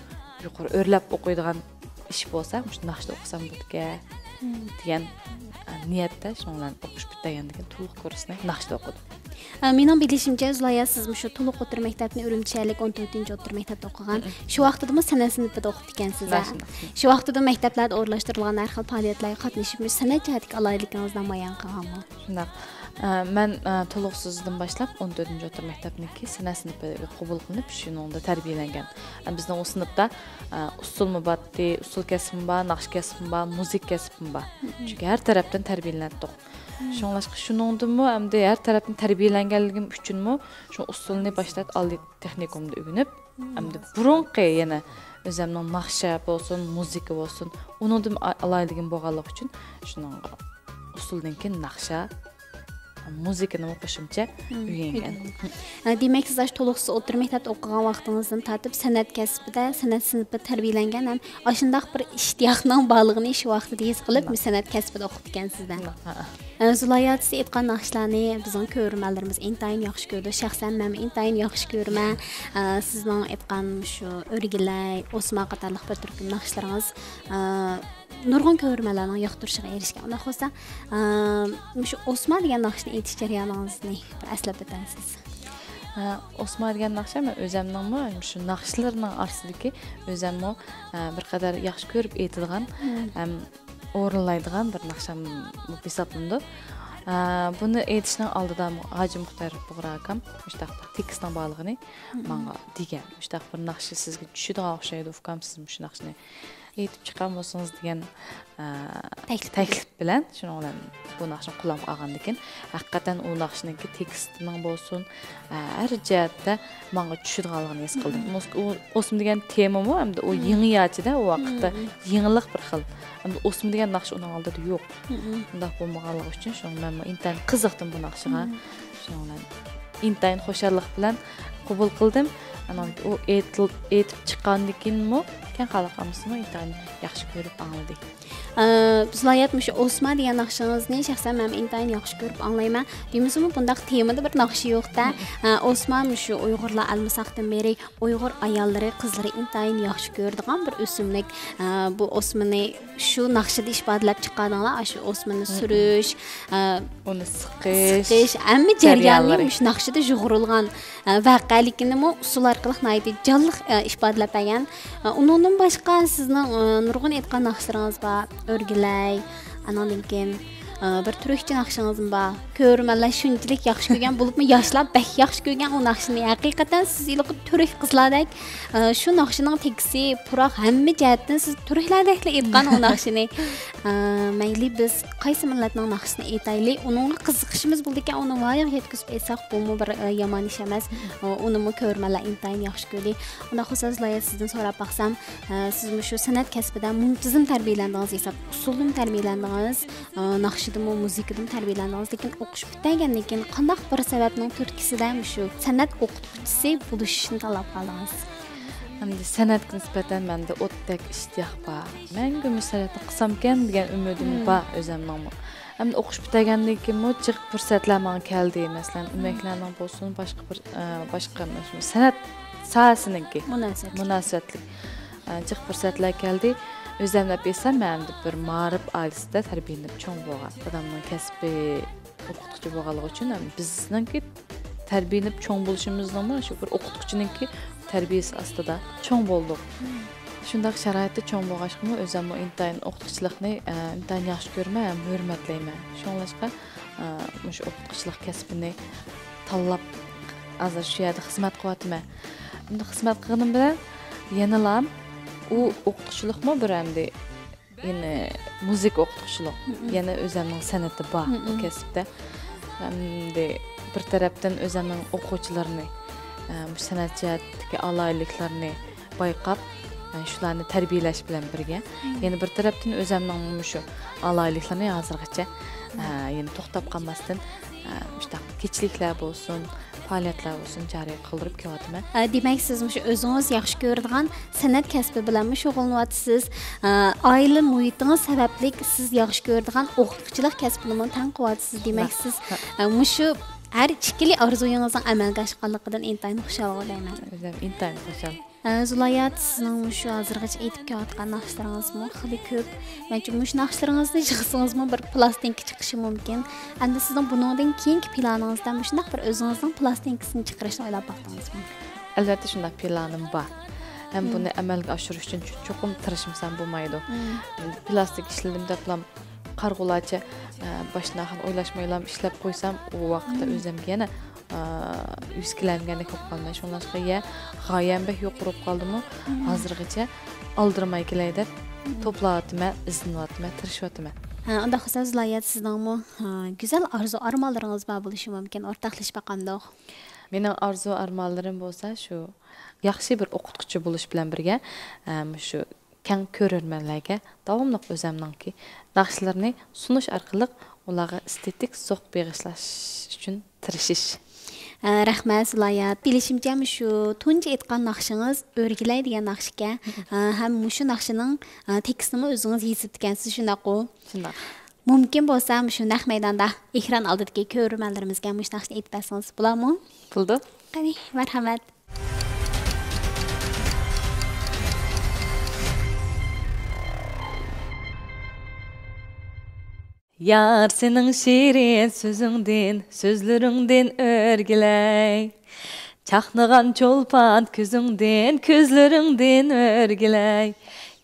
يۇقىرى ئۆرلەپ ئوقۇيدىغان ئىش بولسا، مۇشۇ ناخشىدا ئوقۇسام بولىدىكەن دېگەن، ئە، نىيەتتە، شۇنىڭ بىلەن ئوقۇش پۈتتۈرگەندىن كېيىن تولۇق كۇرسنى ناخشىدا ئوقۇدۇم. ئە، مېنىڭ بىلىشىمچە، زۇلايا، سىز مۇشۇ تولۇق ئوتتۇرا مەكتەپنى ئۈرۈمچى شەھەرلىك ئون تۆتىنچى ئوتتۇرا مەكتەپتە ئوقۇغان. شۇ ۋاقتىدىمۇ سەنئەت سىنىپىدا ئوقۇپتىكەنسىز، ھە؟ شۇنداق. شۇ ۋاقتىدا مەكتەپلەردە ئورۇنلاشتۇرۇلغان ھەر خىل پائالىيەتلەرگە قاتنىشىپ، مۇشۇ سەنئەت جەھەتتىكى ئالاھىدىلىكىڭىزنى نامايان قىلغانمۇ؟ شۇنداق. ئە، مەن، ئە، تولۇقسىزدىن باشلاپ ئون تۆتىنچى ئوتتۇرا مەكتەپنىڭكى سەنئەت سىنىپىغا قوبۇل قىلىنىپ، شۇنىڭدا تەربىيەلەنگەن. ئە، بىزنىڭ ئۇ سىنىپتا، ئە، ئۇسسۇلمۇ باتتى، ئۇسسۇل كەسپىمۇ بار، ناخشا كەسپىمۇ بار، مۇزىكا كەسپىمۇ بار. چۈنكى ھەر تەرەپتىن تەربىيەلەنەتتۇق. شۇڭلاشقا شۇنىڭدىمۇ ئەمدى ھەر تەرەپتىن تەربىيەلەنگەنلىكىم ئۈچۈنمۇ شۇ ئۇسسۇلنى باشتا ئالىي تېخنىكومدا ئۆگىنىپ، ئەمدى بۇرۇنقى يەنە ئۆزەمنىڭ ناخشا بولسۇن، مۇزىكا بولسۇن، ئۇنىڭدىمۇ ئا-، ئالاھىدىلىكىم بولغانلىقى ئۈچۈن شۇنىڭغا ئۇسسۇلدىن كېيىن ناخشا، مۇزىكىنىمۇ قوشۇمچە ئۆگەنگەن. ئۆگەنگەن. ئە، دېمەك، سىز ئاشۇ تولۇقسىز ئوتتۇرا مەكتەپتە ئوقۇغان ۋاقتىڭىزدىن تارتىپ سەنئەت كەسپىدە، سەنئەت سىنىپىدا تەربىيەلەنگەن ھەم ئاشۇنداق بىر ئىشتىياقنىڭ بارلىقىنى شۇ ۋاقتىدا ھېس قىلىپ، شۇنداق. سەنئەت كەسپىدە ئوقۇپتىكەنسىز-دە. شۇنداق، ھە. ئە، زۇلايا، سىز ئېيتقان ناخشىلارنى بىزنىڭ كۆرۈرمەنلىرىمىز ئىنتايىن ياخشى كۆرىدۇ. شەخسەن مەنمۇ ئىنتايىن ياخشى كۆرىمەن. ئە، سىزنىڭ ئېيتقان شۇ ئۆرگىلەي، ئوسما قاتارلىق بىر تۈركۈم ناخشىلىرىڭىز، ئە، نۇرغۇن كۆرۈرمەنلەرنىڭ ياقتۇرۇشىغا ئېرىشكەن. ئۇنداق بولسا، ئە، مۇشۇ ئوسما دېگەن ناخشىنى ئېيتىش جەريانىڭىزنى بىر ئەسلەپ ئۆتەمسىز؟ ئە، ئوسما دېگەن ناخشا مەن ئۆزەمنىڭمۇ مۇشۇ ناخشىلىرىنىڭ ئارىسىدىكى ئۆزەممۇ، ئە، بىر قەدەر ياخشى كۆرۈپ ئېيتىدىغان ھەم ئورۇنلايدىغان بىر ناخشام بولۇپ ھېسابلىنىدۇ. ئە، بۇنى ئېيتىشنىڭ ئالدىدا ھاجى مۇختەر بۇغرا ئاكام مۇشۇنداق بىر تېكىستنىڭ بارلىقىنى ماڭا دېگەن. مۇشۇنداق بىر ناخشا سىزگە چۈشىدىغان ئوخشايدۇ، ئۇكام، سىز مۇشۇ ناخشىنى ئېيتىپ چىققان بولسىڭىز دېگەن، ئە، تەكلىپ. تەكلىپ بىلەن، شۇنىڭ بىلەن بۇ ناخشىنى قولۇمغا ئالغاندىن كېيىن، ھەقىقەتەن ئۇ ناخشىنىڭكى تېكىستىنىڭ بولسۇن، ئە، ھەر جەھەتتە ماڭا چۈشىدىغانلىقىنى ھېس قىلدىم. مم. مۇس-، ئۇ ئوسما دېگەن تېمىمۇ ئەمدى ئۇ مم. يېڭى ياچىدە، ئۇ ۋاقىتتا مم. يېڭىلىق بىر خىل. ئەمدى ئوسما دېگەن ناخشا ئۇنىڭ ئالدىدا يوق. مم. ئۇنداق بولمىغانلىقى ئۈچۈن، شۇڭا مەنمۇ ئىنتايىن قىزىقتىم بۇ ناخشىغا. مم. شۇنىڭ بىلەن ئىنتايىن خۇشاللىق بىلەن قوبۇل قىلدىم. ئانان ئۇ ئېيتىل-، ئېيتىپ چىققاندىن كېيىنمۇ كەڭ خەلق ئاممىسىمۇ ئىنتايىن ياخشى كۆرۈپ ئاڭلىدى. ئە، زۇلايات، مۇشۇ ئوسما دېگەن ناخشىڭىزنى شەخسەن مەن ئىنتايىن ياخشى كۆرۈپ ئاڭلايمەن. دېمىسىمۇ بۇنداق تېمىدا بىر ناخشا يوق-دە. ئە، ئوسما مۇشۇ ئۇيغۇرلار ئەلمىساقتىن بېرى ئۇيغۇر ئاياللىرى، قىزلىرى ئىنتايىن ياخشى كۆرىدىغان بىر ئۆسۈملۈك. ئە، بۇ ئوسمىنى شۇ ناخشىدا ئىپادىلەپ چىققانىڭلار، ئاشۇ ئوسمىنى سۈرۈش، ئە، ئۇنى سىقىش، سىقىش، ھەممە جەريانى جەريانلىرى. مۇشۇ ناخشىدا يۇغۇرۇلغان، ئە، ۋەقەلىكىنىمۇ ئۇسسۇل ئارقىلىق ناھايىتى جانلىق، ئە، ئىپادىلەپ بەرگەن. ئە، ئۇنىڭدىن باشقا سىزنىڭ، ئە، نۇرغۇن ئېيتقان ناخشىلىرىڭىز بار. ئۆرگىلەي، ئانىڭدىن كېيىن، ئە، بىر تۈركچە ناخشىڭىزمۇ بار. كۆرۈرمەنلەر شۇنچىلىك ياخشى كۆرگەن، بولۇپمۇ ياشلار بەك ياخشى كۆرگەن ئۇ ناخشىنى. ھەقىقەتەن سىز ھېلىقى تۈرك قىزلاردەك، ئە، شۇ ناخشىنىڭ تېكىستى پۇراق، ھەممە جەھەتتىن سىز تۈركلەردەكلا ئېيتقان ئۇ ناخشىنى. ئە، مەيلى بىز قايسى مىللەتنىڭ ناخشىسىنى ئېيتايلى، ئۇنىڭغا قىزىقىشىمىز بولىدىكەن، ئۇنى ۋايىغا يەتكۈزۈپ ئېيتساق، بۇمۇ بىر، ئە، يامان ئىش ئەمەس. ئە، ئۇنىمۇ كۆرۈرمەنلەر ئىنتايىن ياخشى كۆردى. ئۇنداق بولسا، زۇلايا، سىزدىن سوراپ باقسام، ئە، سىز مۇشۇ سەنئەت كەسپىدە مۇنتىزىم تەربىيەلەندىڭىز دېسەم، ئۇسسۇلدىمۇ تەربىيەلەندىڭىز، ئە، ناخشىدىمۇ، مۇزىكىدىمۇ تەربىيەلەندىڭىز، لېكىن ئوقۇش پۈتتۈرگەندىن كېيىن قانداق بىر سەۋەبنىڭ تۈرتكىسىدە مۇشۇ سەنئەت ئوقۇتقۇچىسى بولۇشنى تاللاپ قالدىڭىز؟ ئەمدى سەنئەتكە نىسبەتەن مەندە ئوتتەك ئىشتىياق بار. مەڭگۈ مۇشۇ سەنئەتنى قىلسامكەن دېگەن ئۈمىدىم مم. بار ئۆزەمنىڭمۇ. ئەمدى ئوقۇش پۈتتۈرگەندىن كېيىنمۇ جىق پۇرسەتلەر ماڭا كەلدى. مەسىلەن، مم. ئۆمەكلەرنىڭ بولسۇن، باشقا بىر، ئە، باشقا سەنئەت ساھەسىنىڭكى مۇناسىۋەتلىك. مۇناسىۋەتلىك، ئە، جىق پۇرسەتلەر كەلدى. ئۆزەم دەپ ئېيتسام، مەن ئەمدى بىر مائارىپ ئائىلىسىدە تەربىيەلىنىپ چوڭ بولغان. دادامنىڭ كەسپى ئوقۇتقۇچى بولغانلىقى ئۈچۈن، ھەم بىزنىڭكى تەربىيەلىنىپ چوڭ بولۇشىمىزنىڭمۇ شۇ بىر ئوقۇتقۇچىنىڭكى تەربىيەسى ئاستىدا چوڭ بولدۇق. مم. شۇنداق شارائىتتا چوڭ بولغاچقىمۇ، ئۆزۈممۇ ئىنتايىن ئوقۇتقۇچىلىقنى، ئە، ئىنتايىن ياخشى كۆرىمەن ھەم ھۆرمەتلەيمەن. شۇڭلاشقا، ئە، مۇشۇ ئوقۇتقۇچىلىق كەسپىنى تاللاپ، ھازىر شۇ يەردە خىزمەت قىلىۋاتىمەن. ئەمدى خىزمەت قىلغىنىم بىلەن يەنىلا ئۇ ئوقۇتقۇچىلىقمۇ بىر ئەمدى يەنە مۇزىكا ئوقۇتقۇچىلىق، مم. يەنە ئۆزەمنىڭ سەنئىتى بار بۇ مم. كەسىپتە. ئەمدى بىر تەرەپتىن ئۆزەمنىڭ ئوقۇغۇچىلىرىنى، ئە، مۇشۇ سەنئەت جەھەتتىكى ئالاھىدىلىكلىرىنى بايقاپ، ئە، شۇلارنى تەربىيەلەش بىلەن بىرگە، مم. يەنە بىر تەرەپتىن ئۆزەمنىڭ مۇشۇ ئالاھىدىلىكلىرىنى ھازىرغىچە، ئە، يەنە توختاپ قالماستىن، ئە، مۇشۇنداق كېچىلىكلەر بولسۇن، پائالىيەتلەر بولسۇن جارى قىلدۇرۇپ كېلىۋاتىمەن. ئە، دېمەك، سىز مۇشۇ ئۆزىڭىز ياخشى كۆرىدىغان سەنئەت كەسپى بىلەنمۇ شۇغۇللىنىۋاتىسىز. ئە، ئائىلە مۇھىتىڭىز سەۋەبلىك سىز ياخشى كۆرىدىغان ئوقۇتقۇچىلىق كەسپىنىمۇ تەڭ قىلىۋاتىسىز. دېمەك، ھە، سىز، ھە. ئە، مۇشۇ ھەر ئىككىلى ئارزۇيىڭىزنىڭ ئەمەلگە ئاشقانلىقىدىن ئىنتايىن خۇشالغۇ دەيمەن. ئۆزۈم ئىنتايىن خۇشال. ئە، زۇلايات، سىزنىڭ مۇشۇ ھازىرغىچە ئېيتىپ كېلىۋاتقان ناخشىلىرىڭىزمۇ خېلى كۆپ. مەنچە مۇشۇ ناخشىلىرىڭىزنى يىغسىڭىزمۇ بىر پىلاستىنكا چىقىشى مۇمكىن. ئەمدى سىزنىڭ بۇنىڭدىن كېيىنكى پىلانىڭىزدا مۇشۇنداق بىر ئۆزىڭىزنىڭ پىلاستىنكىسىنى چىقىرىشنى ئويلاپ باقتىڭىزمۇ؟ ئەلۋەتتە، شۇنداق پىلانىم بار. ھەم مم. بۇنى ئەمەلگە ئاشۇرۇش ئۈچۈن چوقۇم تىرىشمىسام بولمايدۇ. مم. پىلاستىنكا ئىشلىدىم دەپلا قارىغۇلارچە، ئە، باشتىن ئاخىر ئويلاشمايلا ئىشلەپ قويسام، ئۇ ۋاقىتتا مم. ئۆزۈمگە يەنە، ئە، يۈز كىلەمگەندەك بولۇپ قالىمەن. شۇڭلاشقا، يە، غايەم بەك يۇقىرى بولۇپ قالدىمۇ، مم. ھازىرغىچە ئالدىرىماي كېلەي دەپ مم. توپلاۋاتىمەن، ئىزدىنىۋاتىمەن، تىرىشىۋاتىمەن. ھە، ئۇنداق بولسا، زۇلايات، سىزنىڭمۇ، ھە، گۈزەل ئارزۇ-ئارمانلىرىڭىز بار بولۇشى مۇمكىن. ئورتاقلىشىپ باقامدۇق؟ مېنىڭ ئارزۇ-ئارمانلىرىم بولسا شۇ، ياخشى بىر ئوقۇتقۇچى بولۇش بىلەن بىرگە، ئە، مۇشۇ كەڭ كۆرۈرمەنلەرگە داۋاملىق ئۆزەمنىڭكى ناخشىلىرىنى سۇنۇش ئارقىلىق ئۇلارغا ئېستېتىك زوق بېغىشلاش ئۈچۈن تىرىشىش. ئە، رەھمەت، زۇلايات. بىلىشىمچە، مۇشۇ تۇنجى ئېيتقان ناخشىڭىز ئۆرگىلەي دېگەن ناخشىكەن. ئە، ھەم مۇشۇ ناخشىنىڭ، ئە، تېكىستىنىمۇ ئۆزىڭىز يېزىپتىكەنسىز، شۇنداققۇ؟ شۇنداق. مۇمكىن بولسا، مۇشۇ نەق مەيداندا ئېكران ئالدىدىكى كۆرۈرمەنلىرىمىزگە مۇشۇ ناخشىنى ئېيتىپ بەرسىڭىز بولامۇ؟ بولىدۇ. قېنى، مەرھەمەت. يار، سېنىڭ شېرىن سۆزۈڭدىن، سۆزلىرىڭدىن ئۆرگىلەي. چاقنىغان چولپان كۆزۈڭدىن، كۆزلىرىڭدىن ئۆرگىلەي.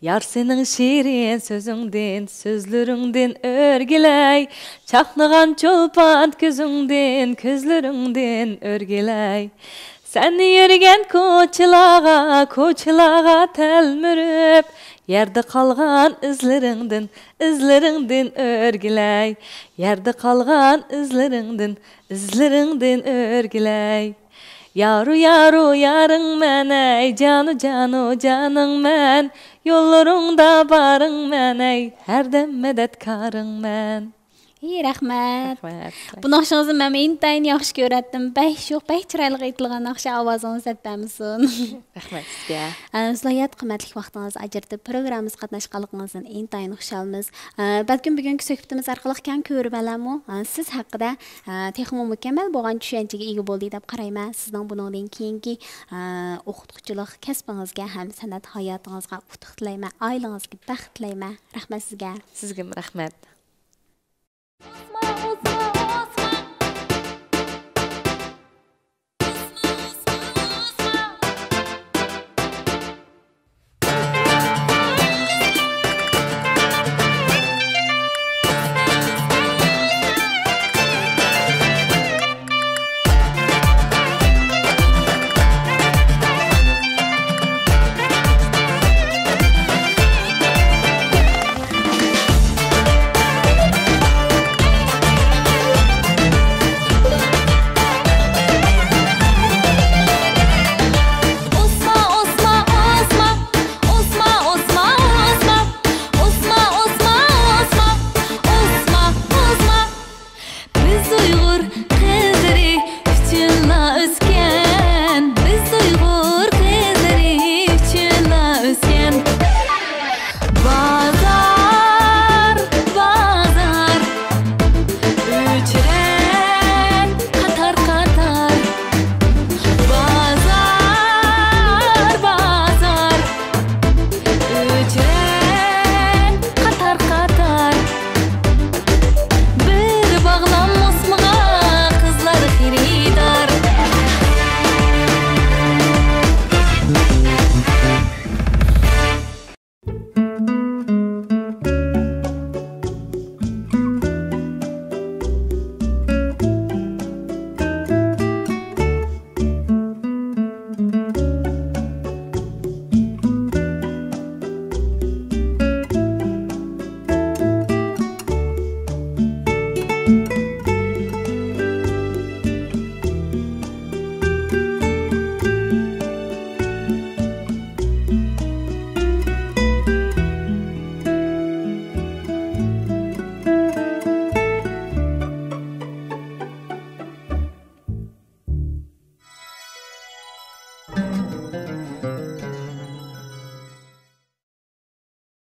يار، سېنىڭ شېرىن سۆزۈڭدىن، سۆزلىرىڭدىن ئۆرگىلەي. چاقنىغان چولپان كۆزۈڭدىن، كۆزلىرىڭدىن ئۆرگىلەي. سەن يۈرگەن كوچىلارغا، كوچىلارغا تەلمۈرۈپ، يەردە قالغان ئىزلىرىڭدىن، ئىزلىرىڭدىن ئۆرگىلەي. يەردە قالغان ئىزلىرىڭدىن، ئىزلىرىڭدىن ئۆرگىلەي. يارۇ، يارۇ، يارىڭمەن ئەي، جانۇ، جانۇ، جانىڭمەن. يوللىرىڭدا بارىڭمەن ئەي، ھەردەم مەدەتكارىڭمەن. ھېي، رەھمەت. رەھمەت. بۇ ناخشىڭىزنى مەن ئىنتايىن ياخشى كۆرەتتىم. بەك شوخ، بەك چىرايلىق ئېيتىلغان ناخشا، ئاۋازىڭىز دەرد بەرمىسۇن. رەھمەت سىزگە. ئە، زۇلايات، قىممەتلىك ۋاقتىڭىزنى ئاجرىتىپ، پروگراممىمىزغا قاتناشقانلىقىڭىزدىن ئىنتايىن خۇشالمىز. ئە، بەلكىم بۈگۈنكى سۆھبىتىمىز ئارقىلىق كەڭ كۆرۈرمەنلەرمۇ، ئە، سىز ھەققىدە، ئە، تېخىمۇ مۇكەممەل بولغان چۈشەنچىگە ئىگە بولدى دەپ قارايمەن. سىزنىڭ بۇنىڭدىن كېيىنكى، ئە، ئوقۇتقۇچىلىق كەسپىڭىزگە ھەم سەنئەت ھاياتىڭىزغا ئۇتۇق تىلەيمەن، ئائىلىڭىزگە بەخت تىلەيمەن. رەھمەت سىزگە. سىزگىمۇ رەھمەت.